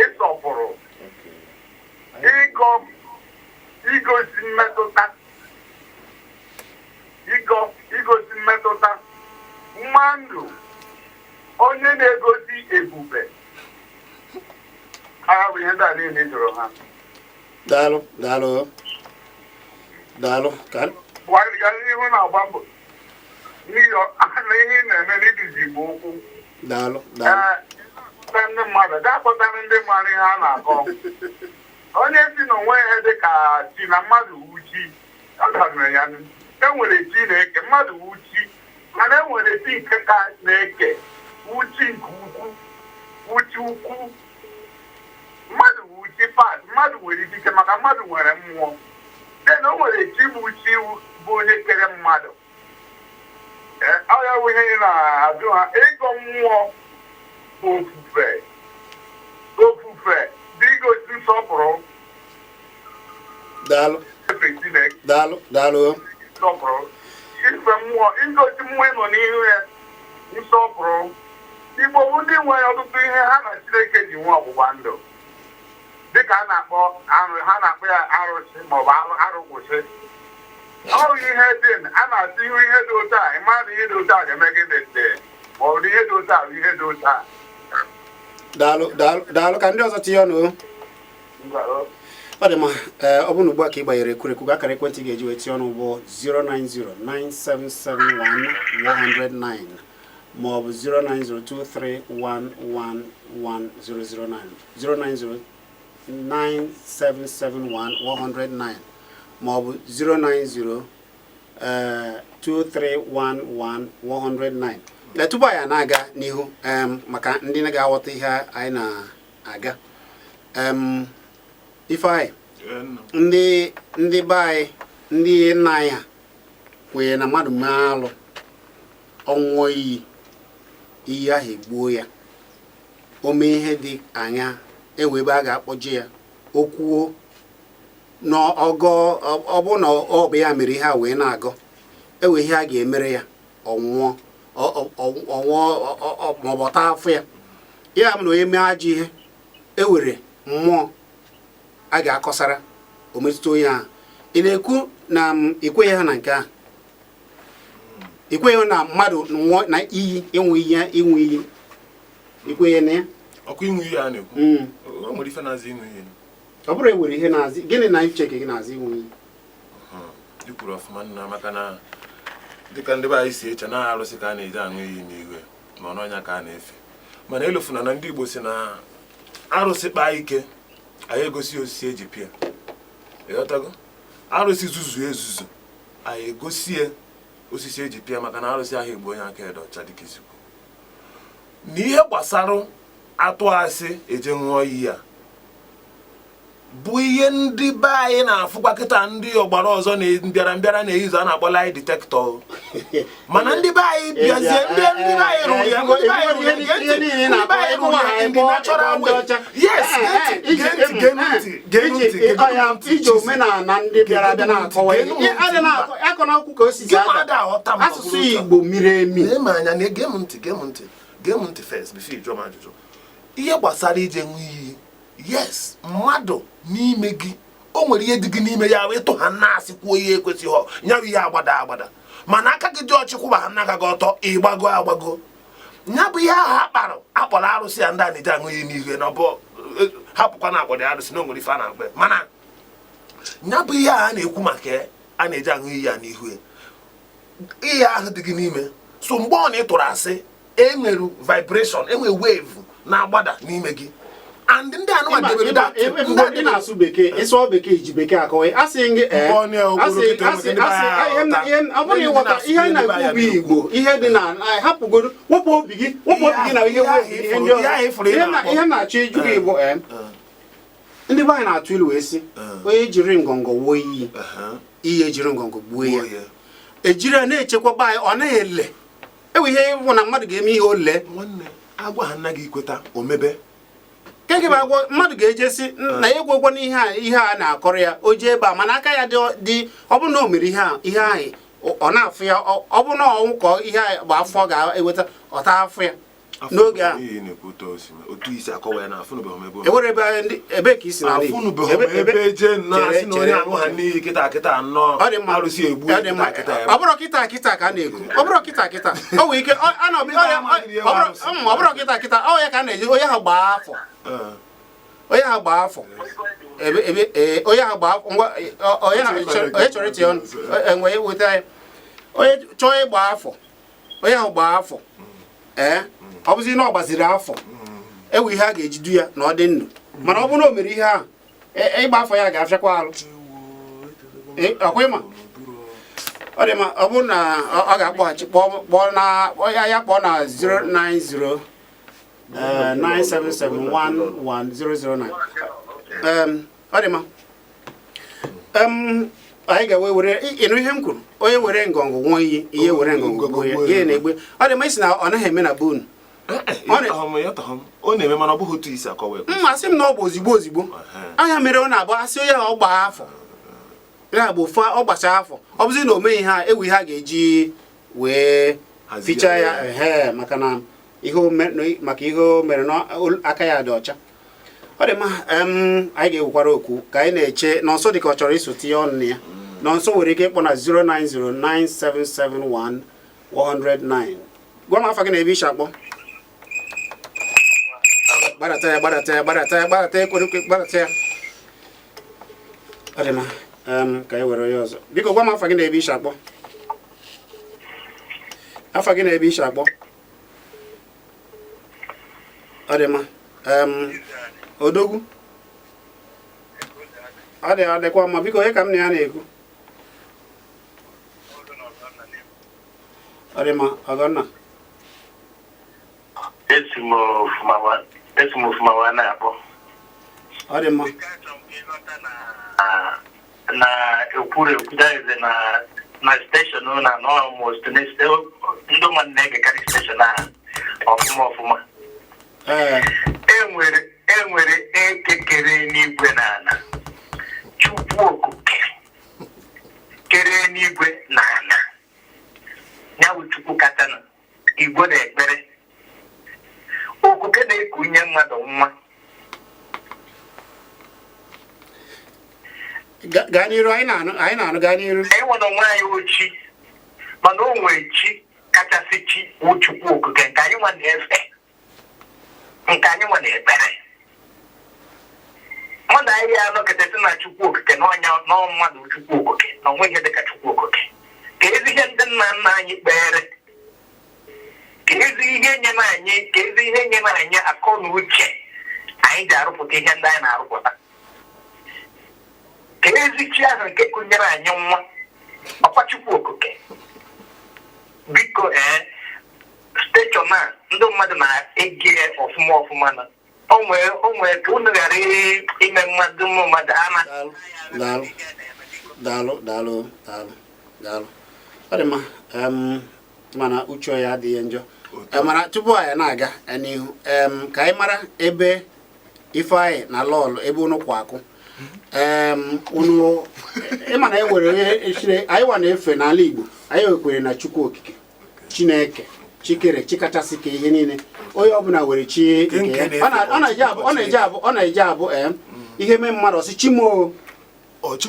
E: ịsọpụrụ, ịgọ, igosi mmetụta, ịgọ, igosi mmetụta mmadụ, onye na-egosi ebube agha bụ ihe ndị a niile jụrụ ha.
A: Daalụ, daalụ, daalụ ka
E: Gbalịga n'ihu na-agba mbọ n'ihi na ihe ị na-eme n'iduzi Igbo okwu.
A: Daalụ, daalụ.
E: Ee, kpọta ndị mmadụ, gaa kpọtara ndị mmadụ ihe a na-akọ. Onye si na onwe ihe dị ka chi na mmadụ wu chi, ọ dabere ya. E nwere chi na-eke mmadụ wu chi, mana e nwere chi nke ka na-eke wu chi nke ukwu, wu chi ukwu. Mmadụ wu chi pat, mmadụ nwere ikike maka mmadụ nwere mmụọ. Den o nwere chi bụ chi bụ onye kere mmadụ. Ee, ọ ya bụ ihe ị na-ajụ ha. Ịgọ mmụọ bụ ofufe, ofufe dị igosi nsọpụrụ.
A: Daalụ.
E: Efe Chineke.
A: Daalụ, daalụ.
E: Nsọpụrụ, ife mmụọ, igosi mmụọ ịnọ n'ihu ya nsọpụrụ. Igbo bụ ndị nwere ọtụtụ ihe ha na Chineke ji nwee ọgbụgba ndụ, dịka a na-akpọ arụ, ha na-akpọ ya arụsị maọbụ arụkwụsị. Ọ bụ ihe dị a na-asị ihu ihe dị otu a, ịma na ihe dị otu a ga-eme gịnị dị, maọbụ na ihe dị otu a bụ ihe dị otu a.
A: Daalụ, daalụ, daalụ. Ka ndị ọzọ tinye ọnụ o.
E: Ngwa, o.
A: Ọ dị mma. Ee, ọ bụrụ na ugbu a ka ị gbanyere ekwurekwu, akara ekwentị ị ga-eji wee tinye ọnụ bụ 09097711009 ma ọ bụ 09023111009, 09097711009 ma ọ bụ 090 2311109. Tupu anyị na-aga n'ihu, maka ndị na-aghọta ihe anyị na-aga, Ifeanyị,
C: Ee, nna.
A: ndị be anyị, ndị nna anyị ha kwenyere na mmadụ mee alụ, ọnwụọ iyi, iyi ahụ egbuo ya. O mee ihe dị anya, ewe ebe a ga-akpọje ya, o kwuo na ọgọ ọ bụ na ọ bụ ya mere ihe a wee na-agọ, ewe ihe a ga-emere ya, ọ nwụọ, ọ nwụọ maọbụ ọ taa afọ ya. Ya bụ na onye mee ajọ ihe, ewere mmụọ a ga-akọsara o metụta onye ahụ. Ị na-ekwu na m ikweghị ha na nke ahụ? Ikweghị na mmadụ nwụọ na iyi, ịnwụ iyi, ịnwụ iyi, ikweghị na ya?
C: Ọkwa ịṅụ iyi a na-ekwu?
A: Mm.
C: O nwere ife na-azị ịṅụ iyi.
A: Ọ bụrụ ewere ihe na-azị gịnị na uche gị na-azị ịnwụ iyi?
C: I kwuru ọfụma, nna, maka na dịka ndị be anyị si eche na arụsị ka a na-eji aṅụ iyi n'iwe, ma ọ n'ọnya ka a na-efe, mana elofuna na ndị Igbo si na arụsị kpaa ike, anyị egosi osisi eji pịa. Ịghọtago? Arụsị zuzu ezuzu, anyị egosie osisi eji pịa, maka na arụsị ahụ egbu onye aka edo ọcha. Dịka isikwu na ihe gbasara atụ asị eje ṅụọ iyi a bụ ihe ndị be anyị na-afụkwa kịta, ndị ọgbara ọzọ na mbịara mbịara na-eyizu a na-akpọ lie detector, mana ndị be anyị bịazie, ndị be anyị rụrụ ya, ndị be anyị rụrụ ya, gee ntị, ndị be anyị rụrụ ya in the natural way. Yes, gee ntị, gee ntị, gee ntị, gee ntị,
A: Iji omenala ndị bịara abịa na-akọwa
C: Gee ntị.
A: ihe a na-akọ akọ na akwụkwọ ka o si
C: Gị ma ada aghọta m.
A: Asụsụ Igbo miri emi.
C: Lee m anya na gee m ntị, gee m ntị, gee m ntị first before ị jụọ m ajụjụ. Ihe gbasara ije ṅụ iyi, yes, mmadụ n'ime gị, o nwere ihe dị gị n'ime ya wee ịtụ ha na-asị kwuo ihe ekwesịghị ya bụ ihe agbada agbada, mana aka gị dị ọchị, kwụba ha n'aka gị ọtọ, ịgbago agbago. Ya bụ ihe ahụ akparụ akpọrọ arụsị ya, ndị a na-eji aṅụ iyi n'ihu na ọ bụ hapụkwa na akpọrọ ya arụsị na o nwere ife a na-akpọ ya, mana ya bụ ihe a na-ekwu maka ya, a na-eji aṅụ iyi ya n'ihu ya, ihe ahụ dị gị n'ime. So mgbe ọ na ị tụrụ asị, enwere vibration, enwere wave na-agbada n'ime gị, and ndị anụmanụ debere that ndị a
A: Ị na-asụ bekee, ịsụọ bekee, iji bekee akọwa, asị gị ee.
C: Mbọ na okpuru
A: asị
C: kịta
A: asị
C: ndị be
A: asị
C: anyị aghọta.
A: ọ bụrụ
C: Ndị
A: ịghọta
C: na-asụ
A: ihe anyị
C: ndị be
A: na-ekwu
C: anyị
A: bụ Igbo, ihe dị na hapụgodo, wepụ obi gị, wepụ obi gị na ihe
C: Ihe ahụ
A: wepụ ihe ndị
C: ihe ahụ
A: ọzọ.
C: ịfụrụ ị na-akpọ.
A: Ihe m na-achọ ịjụ gị bụ, ndị be anyị na-atụ ilu wee sị, onye jiri ngọngọ wuo iyi, iyi ejiri ngọngọ gbuo ya. Ejiri ya na-echekwaba anyị, ọ naghị ele ewe ihe ịbụ na mmadụ ga-eme ihe ole.
C: Nwanne, agwa ha nna gị ikweta omebe.
A: Nke bụ agwọ mmadụ ga-ejesi na ya egwegwo n'ihe a, ihe a na-akọrọ ya, o jee ebe a, mana aka ya dị ọ bụrụ na o mere ihe a, ihe ahụ ọ na-afụ ya, ọ bụrụ na ọnwụ ka ihe a bụ afọ ọ ga-eweta, ọ taa afụ ya n'oge a.
C: Ihe na-ekwu otu o si mee, otu isi akọwa ya na afụnụbeghị m ebe o
A: Ewere ebe ebe ka isi n'ala Igbo.
C: Afụnụbeghị m ebe jee nnọọ asị na onye
A: Chere.
C: aṅụ ha n'iyi kịta kịta nnọọ
A: Ọ dị mma.
C: arụsị egbu
A: Ọ dị mma.
C: kịta kịta
A: Ọ bụrụ kịta kịta ka a na-ekwu, ọ bụrụ kịta kịta, o nwere ike a na ọ bụrụ kịta kịta, ọ ya ka a na-eji onye ahụ gbaa afọ, onye ahụ gbaa afọ ebe ebe ee, onye ahụ gbaa afọ ngwa, onye onye chọrọ itinye ọnụ enwe weta ya, onye chọọ ịgba afọ, onye ahụ gbaa afọ, ee, ọ bụzi na ọ gbaziri afọ, ewe ihe a ga-eji du ya na ọ dị ndụ, mana ọ bụrụ na o mere ihe ahụ, ịgba afọ ya ga-afịakwa alụ. Ọkwa ịma ọ dị mma, ọ bụrụ na ọ ga-akpọghachi, kpọọ na ya ya kpọọ na 090 977111009. Ọ dị mma. Anyị ga-ewe were ịnụ ihe m kwuru, onye were ngọngọ nwụọ iyi, ihe were ngọngọ gbuo ya, ihe na-egbe. Ọ dị mma, isi na ọ naghị eme na bonu.
C: Ọ na-eme, mana ọ bụghị otu isi akọwa ekwe.
A: Mma, asị m na ọ bụ ozigbo ozigbo anya mere ọ na-abụ asị onye ahụ ọ gbaa afọ ya bụ ofu ọ gbachaa afọ, ọ bụzi na o meghị ha, ewu ihe a ga-eji wee
C: Hazie
A: fichaa ya.
C: ya.
A: Ehe, maka na ihe o maka ihe o mere na aka ya dị ọcha. Ọ dị mma. Anyị ga-ewekwara okwu ka anyị na-eche Nọnso, dị ka ọ chọrọ iso tinye ọnụ na ya. Nọnso nwere ike ịkpọ na 09097711009. Gwa m afa gị na ebe ishi akpọ. Gbadata ya, gbadata ya, gbadata ya, gbadata ya, ekwere ekwe, gbadata ya. Ọ dị mma. Ka anyị were onye ọzọ. Biko gwa m afa gị na ebe i si akpọ. Afa gị na ebe i si akpọ. Ọ dị mma. Odogwu. Ọ dị, ọ dịkwa mma. Biko, onye ka m na ya na-ekwu? Ọ dị mma, Ọgọnna.
F: Esi m Ofumawa na-akpọ.
A: Ọ dị mma.
F: Na ekwuru ekwu that is na station na na almost ndị mmadụ na-egekarị station ahụ ọfụma ọfụma. Enwere ekekere n'igwe na ala. Chukwu Okike kere n'igwe na ala. Ya bụ Chukwu katana Igbo na ekpere. Okuke na-ekunye mmadụ nwa.
A: Gaa n'iru, anyị na-anụ, gaa n'iru.
F: Anyị nwere onwe anyị ochi, mana o nwere chi kachasị chi wụ Chukwu Okike nke anyị nwa na-efe, nke anyị nwa na-ekpere. Mmadụ anyị ya anọkịta sị na Chukwu Okike na ọnya na mmadụ Chukwu Okike na onwe ihe dịka Chukwu Okike. Ka ezi ihe ndị nna nna anyị kpere, ka ezi ihe nyere anyị, ka ezi ihe nyere anyị akọ na uche anyị ji arụpụta ihe ndị anyị na-arụpụta. Ka ezi chi ahụ nke kụnyere anyị nwa ọkwa Chukwu Okike. Biko steshọn a ndị mmadụ na-ege ọfụma ọfụma na o nwee ka unu ghara ime mmadụ ụmụ mmadụ ama.
A: Daalụ, daalụ, daalụ, daalụ, daalụ. Ọ dị mma. Mana uche ya adịghị njọ. Mana tupu anyị na-aga n'ihu, ka anyị mara ebe Ifeanyị na Lọlụ ebe unu kwa akụ. Unu ịma na e nwere onye echire anyị wa na-efe n'ala Igbo, anyị nwekwere na Chukwu Okike, Chineke, Chikere, Chikachasị ka ihe niile. Onye ọbụla nwere chi nke ya. Ọ na-eji abụ ihe mee mmadụ ọsị Chimo. Chi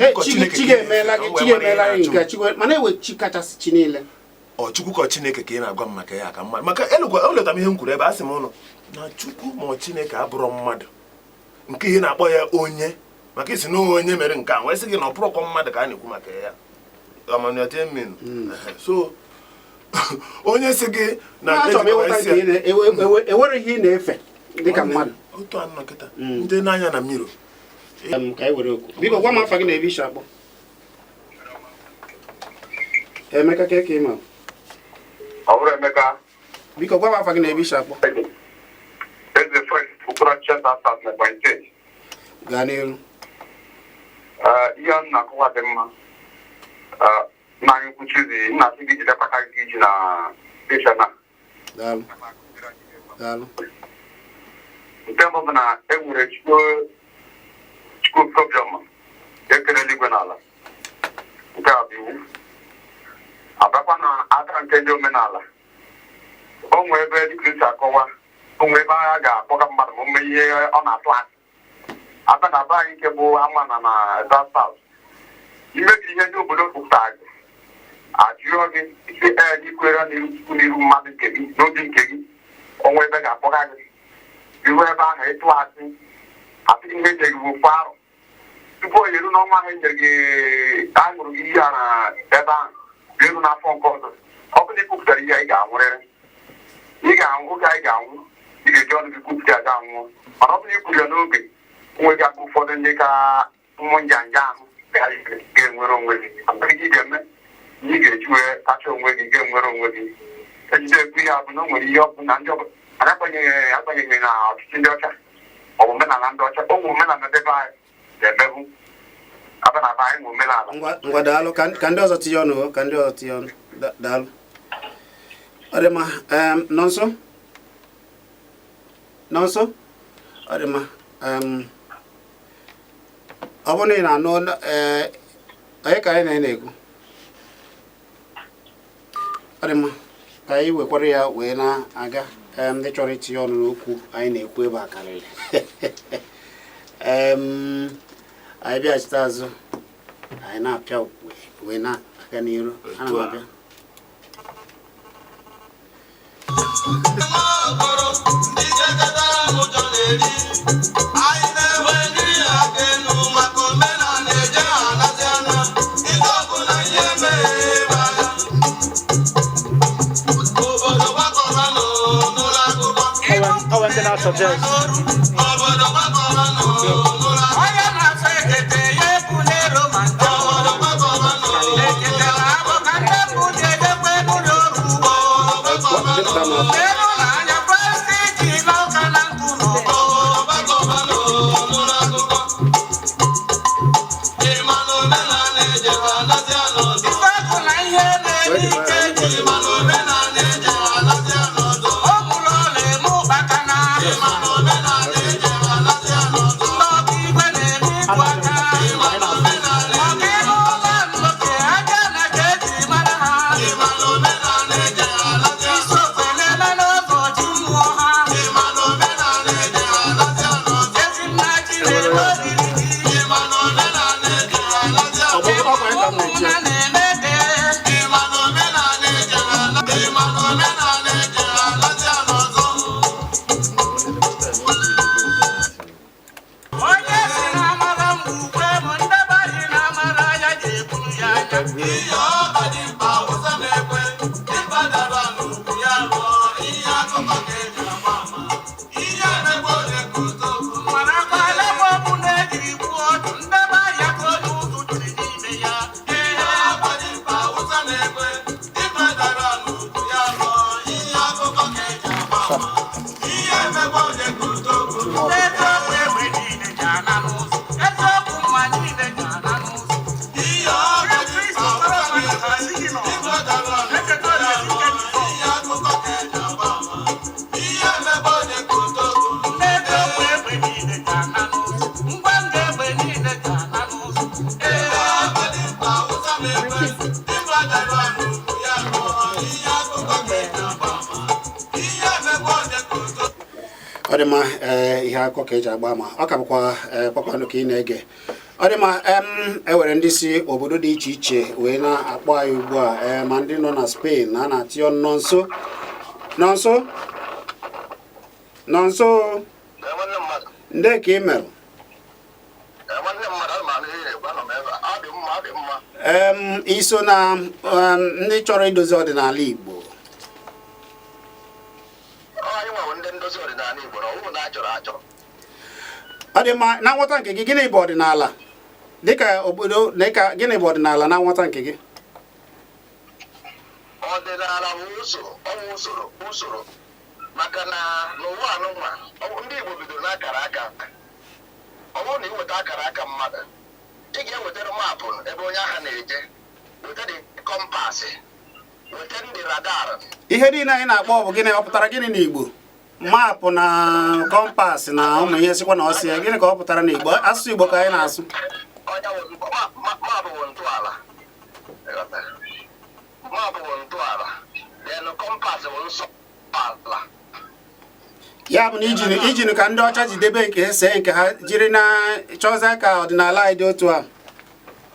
A: ga-emeela gị, chi ga-emeela gị nke chi, mana ewe chi kachasị chi niile.
C: Ọ Chukwu ka Chineke ka ị na-agwa m maka ya ka mmadụ, maka eleta m ihe m kwuru ebe a sị m ụnụ na Chukwu ma Chineke abụrọ mmadụ nke ihe na-akpọ ya onye, maka isi na onye mere nke a wee sị gị na ọ bụrọkwa mmadụ ka a na-ekwu maka ya. So onye sị gị na
A: ewere ihe ị na-efe dịka mmadụ.
C: Otu anọ kịta ndị n'anya na mmiri.
A: Ka anyị were okwu. Biko gwa m afa gị na ebe i si akpọ. Emeka ka ị ma.
E: Ọ bụrụ Emeka.
A: Biko gwa m afa gị na ebe i si akpọ.
E: Eze Frank Okorocha South na Ebonyi Steeti.
A: Gaa n'iru.
E: Ihe m na-akọwa dị mma. Na anyị kwuchizi nna sị gị jidekwa aka gị ji na steshọn a.
A: Daalụ. Daalụ.
E: Nke mbụ bụ na e nwere Chukwu Obiọma ekere eluigwe n'ala. Nke a bụ iwu. Abịakwa na aka nke ndị omenala. O nwee ebe dịka esi akọwa, o nwee ebe a ga-akpọga mmadụ ma o mee ihe ọ na-atụ asị. Abịa na be anyị nke bụ ama na Delta South. Imebiri ihe ndị obodo pụtara gị, ajụọ gị isi gị kwere n'iru Chukwu n'iru mmadụ nke gị n'obi nke gị, onwe ebe ga-akpọga gị. Ihu ebe ahụ ịtụ asị, asị ihe enyere gị ofu arụ. Tupu o yeru n'ọnwa ahụ enyere gị, a ṅụrụ gị iyi a na ebe ahụ, eru n'afọ nke ọzọ. Ọ bụrụ na ị kwupụtara ihe ị ga-anwụrịrị. Ị ga-anwụ oge anyị ga-anwụ, ị ga-eji ọnụ gị kwupụta ya ga-anwụọ. Mana ọ bụrụ na ị kwuru ya n'oge, onwe gị aka ụfọdụ ndị ka ụmụ njanja ahụ ga-enwere onwe gị. Ọ gị ga-eme ihe ị ga-eji wee kacha onwe gị ga-enwere onwe gị. Ejide ekwu ihe bụ na o nwere ihe ọ bụ na ndị ọbụla agbanyeghị na ọchịchị ndị ọcha ọ bụ omenala ndị ọcha, o nwere omenala debe anyị ga-emebu aba na aba anyị nwe omenala.
A: Ngwa daalụ ka ndị ọzọ tinye ọnụ, ka ndị ọzọ tinye ọnụ. Daalụ. Ọ dị mma. Nọ nso? Nọ nso? Ọ dị mma. Ọ bụrụ na ị na-anụ onye ka anyị na-ekwu? Ọ dị mma ka anyị wekwara ya wee na-aga. Ndị chọrọ itinye ọnụ n'okwu anyị na-ekwu ebe a karịrị. Anyị bịachite azụ, anyị na-apịa okwe wee na-aga n'iru. Ana m abịa.
G: Ọ nwere ndị na-asuggest.
H: Onye na-asọ ekete ya ebulero ma nta. Ekete na-abụ ka ndị mbụ ji edekwa ebulu oru ugbo.
A: Depụta m afọ.
H: Elu na anya prestiji n'ọka na nkụ n'ọgbọ. Ife bụ na ihe na-eme ike ji. O mụrụ ọla eme ụkpaka na. Ndị ọka igwe na-eme ikwu aka. Ọka ịrụ ụlọ nloke aja na ka eji mara ha. Isi ofe na-eme n'oge ọchị mmụọ ha. Ezi nna ji na-eme oriri ji.
G: Ọ bụ ọkwa ya ka m na-eche.
H: Ụmụnna na-eme ede. Onye si na amara mgbe m ndebanye na amara ya ga-eburu ya anya. Mana akwala m ọbụ na ejiri gbuo ọdụ ndebe ahịa ka onye ụzụ jiri n'ime ya. Eziokwu egbe niile ji ana n'ụzọ. Eziokwu mma niile ji ana n'ụzọ. Kristo sọrọ mmadụ ka adịghị n'ọgụ. Echeta ọ na-esi ike n'ụzọ. N'eziokwu egbe niile ji ana n'ụzọ. Ngwa nga egbe niile ji ana n'ụzọ. Ee.
A: Ọ dị mma. Ee, ihe akụkọ ka eji agba ama. Ọ ka bụkwa ee, kpakpando ka ị na-ege. Ọ dị mma. E nwere ndị si obodo dị iche iche wee na-akpọ anyị ugbu a, ee, ma ndị nọ na Spain na a na-atị ọnụ. Nọ nso, nọ nso, nọ nso.
F: Nwanne mmadụ.
A: Ndị ka ị merụ?
F: Nwanne mmadụ, ana m anụ ihe na-ekwu, anọ m ebe a. Ọ dị mma, ọ dị mma.
A: Iso na ndị chọrọ idozi ọdịnala Igbo?
F: Ọ anyị nwewo ndị ndozi ọdịnala Igbo na ọwụ na achọrọ achọ.
A: Ọ dị mma. Na nghọta nke gị, gịnị bụ ọdịnala dịka obodo, dịka gịnị bụ ọdịnala na nghọta nke gị?
F: Ọdịnala bụ usoro, ọ bụ usoro, usoro, maka na n'ụwa anụnwa ọ bụ ndị Igbo bidoro n'akara aka. Ọ bụrụ na ị weta akara aka mmadụ, ị ga-ewetara map ebe onye agha na-eje, weta dị compass, weta ndị radar.
A: Ihe niile anyị na-akpọ bụ gịnị? Ọ pụtara gịnị n'Igbo? Map na compass na ụmụ ihe sikwa na ọsị ya, gịnị ka ọ pụtara n'Igbo? Asụsụ Igbo ka anyị na-asụ.
F: Onye wụ map bụ ntọala. Ịghọta? Map bụ ntọala, then compass bụ nsọ ala.
A: Ya bụ na ijinu ka ndị ọcha ji debe nke see nke ha jiri na chọzie ka ọdịnala anyị dị otu a.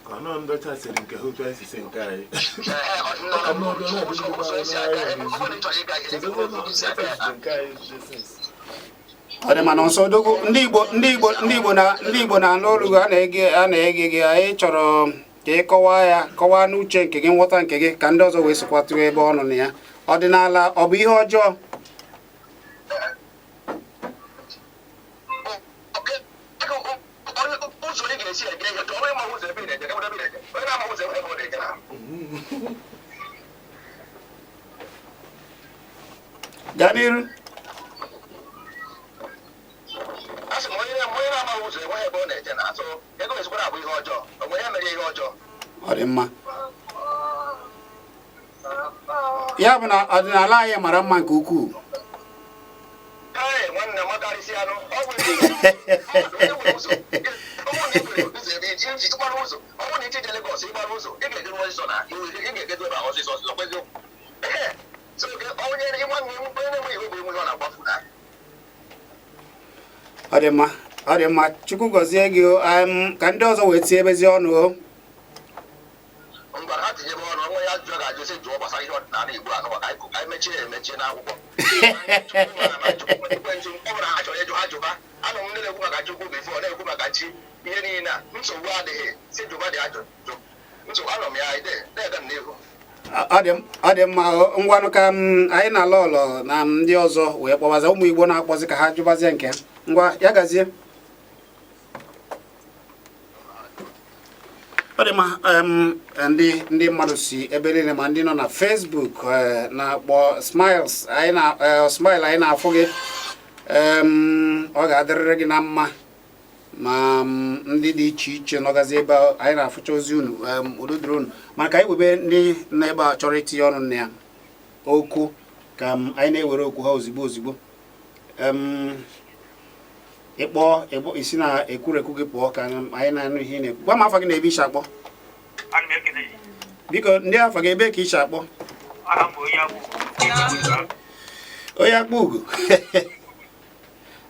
C: Ka ọ nọ ndị ọcha siri nke ha otu anyị si si nke anyị.
F: Ee, ọdịnala bụ ụzọ esi aga ebe ọ bụla ị chọrọ ịga, ebe ọ bụla isi aga ya.
C: Nke anyị dị.
A: Ọ dị mana nso odogwu, ndị Igbo, ndị Igbo, ndị Igbo na ndị Igbo na-anụ olu gị, a na-ege gị. Anyị chọrọ ka ị kọwaa ya, kọwaa n'uche nke gị, nghọta nke gị, ka ndị ọzọ wee sokwa tụọ ebe ọ nọ na ya. Ọdịnala, ọ bụ ihe ọjọọ?
F: Ụzọ ị ga-esi ege ihe chọrọ ịma ụzọ ebe ị na-eje, ebe ị na-eje, onye na-ama ụzọ ebe ọ na-eje na.
A: Gaa n'iru.
F: A sị m onye na-ama ụzọ enweghị ebe ọ na-eje na atụ ego esikwara abụ ihe ọjọọ, onwe ya mere ihe ọjọọ.
A: Ọ dị mma. Ya bụ na ọdịnala anyị mara mma nke ukwuu.
F: Ee, nwanne m, karịsịa anụ ọ bụ onye nwere ụzọ. Ọ bụrụ na ị nwere ụzọ ebe iji gbara ụzọ, ọ bụrụ na iji je Legọs, ịgbara ụzọ, ị ga-ejeru ọsịsọ na ị ga-ejeru ebe ahụ ọsịsọ ọsịsọ, kwa eziokwu. Ee, so onye nwanne onye na-enweghị obi enweghị ọ na-agbafu na.
A: Ọ dị mma, ọ dị mma. Chukwu gọzie gị o. Ka ndị ọzọ wee tie ebezi ọnụ o.
F: Ngwara, ha tinyebe ọnụ onwe ya ajụjụ a ga-ajụ, sị jụọ gbasara ihe ọdịnala Igbo anụ ka anyị mechie ya emechie n'akwụkwọ. Ọ bụrụ ha chọrọ ịjụ, ha jụba. Anụ m ndị na-ekwu maka Chukwu before na-ekwu maka chi, ihe niile a, nsogbu adịghị, si jụba dị ajụjụ, nsogbu anọ m ya ide na-ega m n'ihu.
A: Ọ dị mma. Ngwanụ, ka m anyị na lọlọ na ndị ọzọ wee kpọbaza ụmụ Igbo na-akpọzi ka ha jụbazie nke ha. Ngwa, ya gazie. Ọ dị mma. Ndị mmadụ si ebe niile, ma ndị nọ na Facebook na-akpọ Smiles anyị na Smile anyị na-afụ gị. Ọ ga-adịrịrị gị na mma. Ma ndị dị iche iche nọgazi ebe a, anyị na-afụcha ozi unu. Udo dịrị unu. Mana ka anyị webe ndị nọ ebe a chọrọ itinye ọnụ na ya okwu, ka anyị na-ewere okwu ha ozigbo ozigbo. Ịkpọ isi na ekwurekwu gị pụọ ka anyị na-anụ ihe ị na-ekwu. Gwa m afa gị na ebe ishi akpọ.
F: Ana m ekele gị.
A: Biko, ndị afa gị, ebe ka ishi akpọ?
F: Aha m bụ onye agbụ.
A: Onye akpọ ugo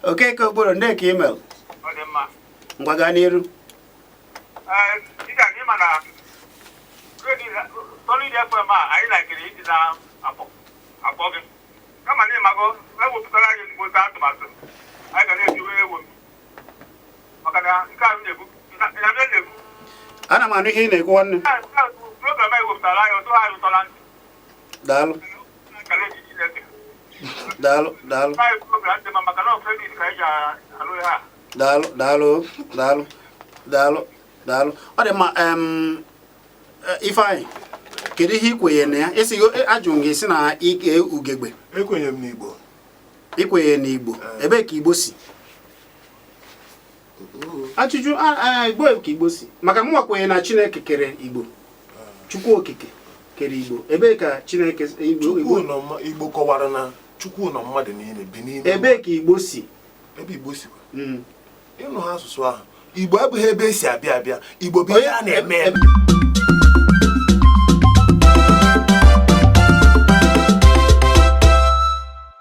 A: Okeke Okporo, ndị ka email.
F: Ọ dị mma.
A: Ngwa, gaa n'iru.
F: Ee, dịka gị ma na Solid FM a, anyị lakiri ịdị na akpọ akpọ gị, kama na ịmago ewepụtara anyị ezigbo atụmatụ anyị ga na-eji wee ewu, maka na nke a m na-ekwu na na-ekwu.
A: Ana m anụ ihe ị na-ekwu, nwanne.
F: Program anyị wepụtara anyị ụtọ, anyị ụtọla ntị.
A: Daalụ.
F: Ekele dị Chineke.
A: Daalụ, daalụ.
F: Anyị program dị mma, maka na ọ credit ka anyị ji alụ ihe a.
A: Daalụ, daalụ, daalụ, daalụ, daalụ. Ọ dị mma. Ifeanyị, kedu ihe ị kwenye na ya? Isi ajụ m gị si na ike ugegbe.
C: Ekwenyere m n'Igbo.
A: Ikwenye n'Igbo. Ebee ka Igbo si? Ajụjụ Igbo, ka Igbo si, maka mụnwa kwenye na Chineke kere Igbo, Chukwu Okike kere Igbo. Ebee ka Chineke Igbo
C: Chukwu
A: Igbo
C: nọ Igbo kọwara na Chukwu nọ mmadụ niile bi n'ime.
A: Ebee ka Igbo si?
C: Ebe Igbo sikwa?
A: Mm.
C: Ịnụ ha asụsụ ahụ, Igbo abụghị ebe esi abịa abịa. Igbo bụ ihe a na-eme eme.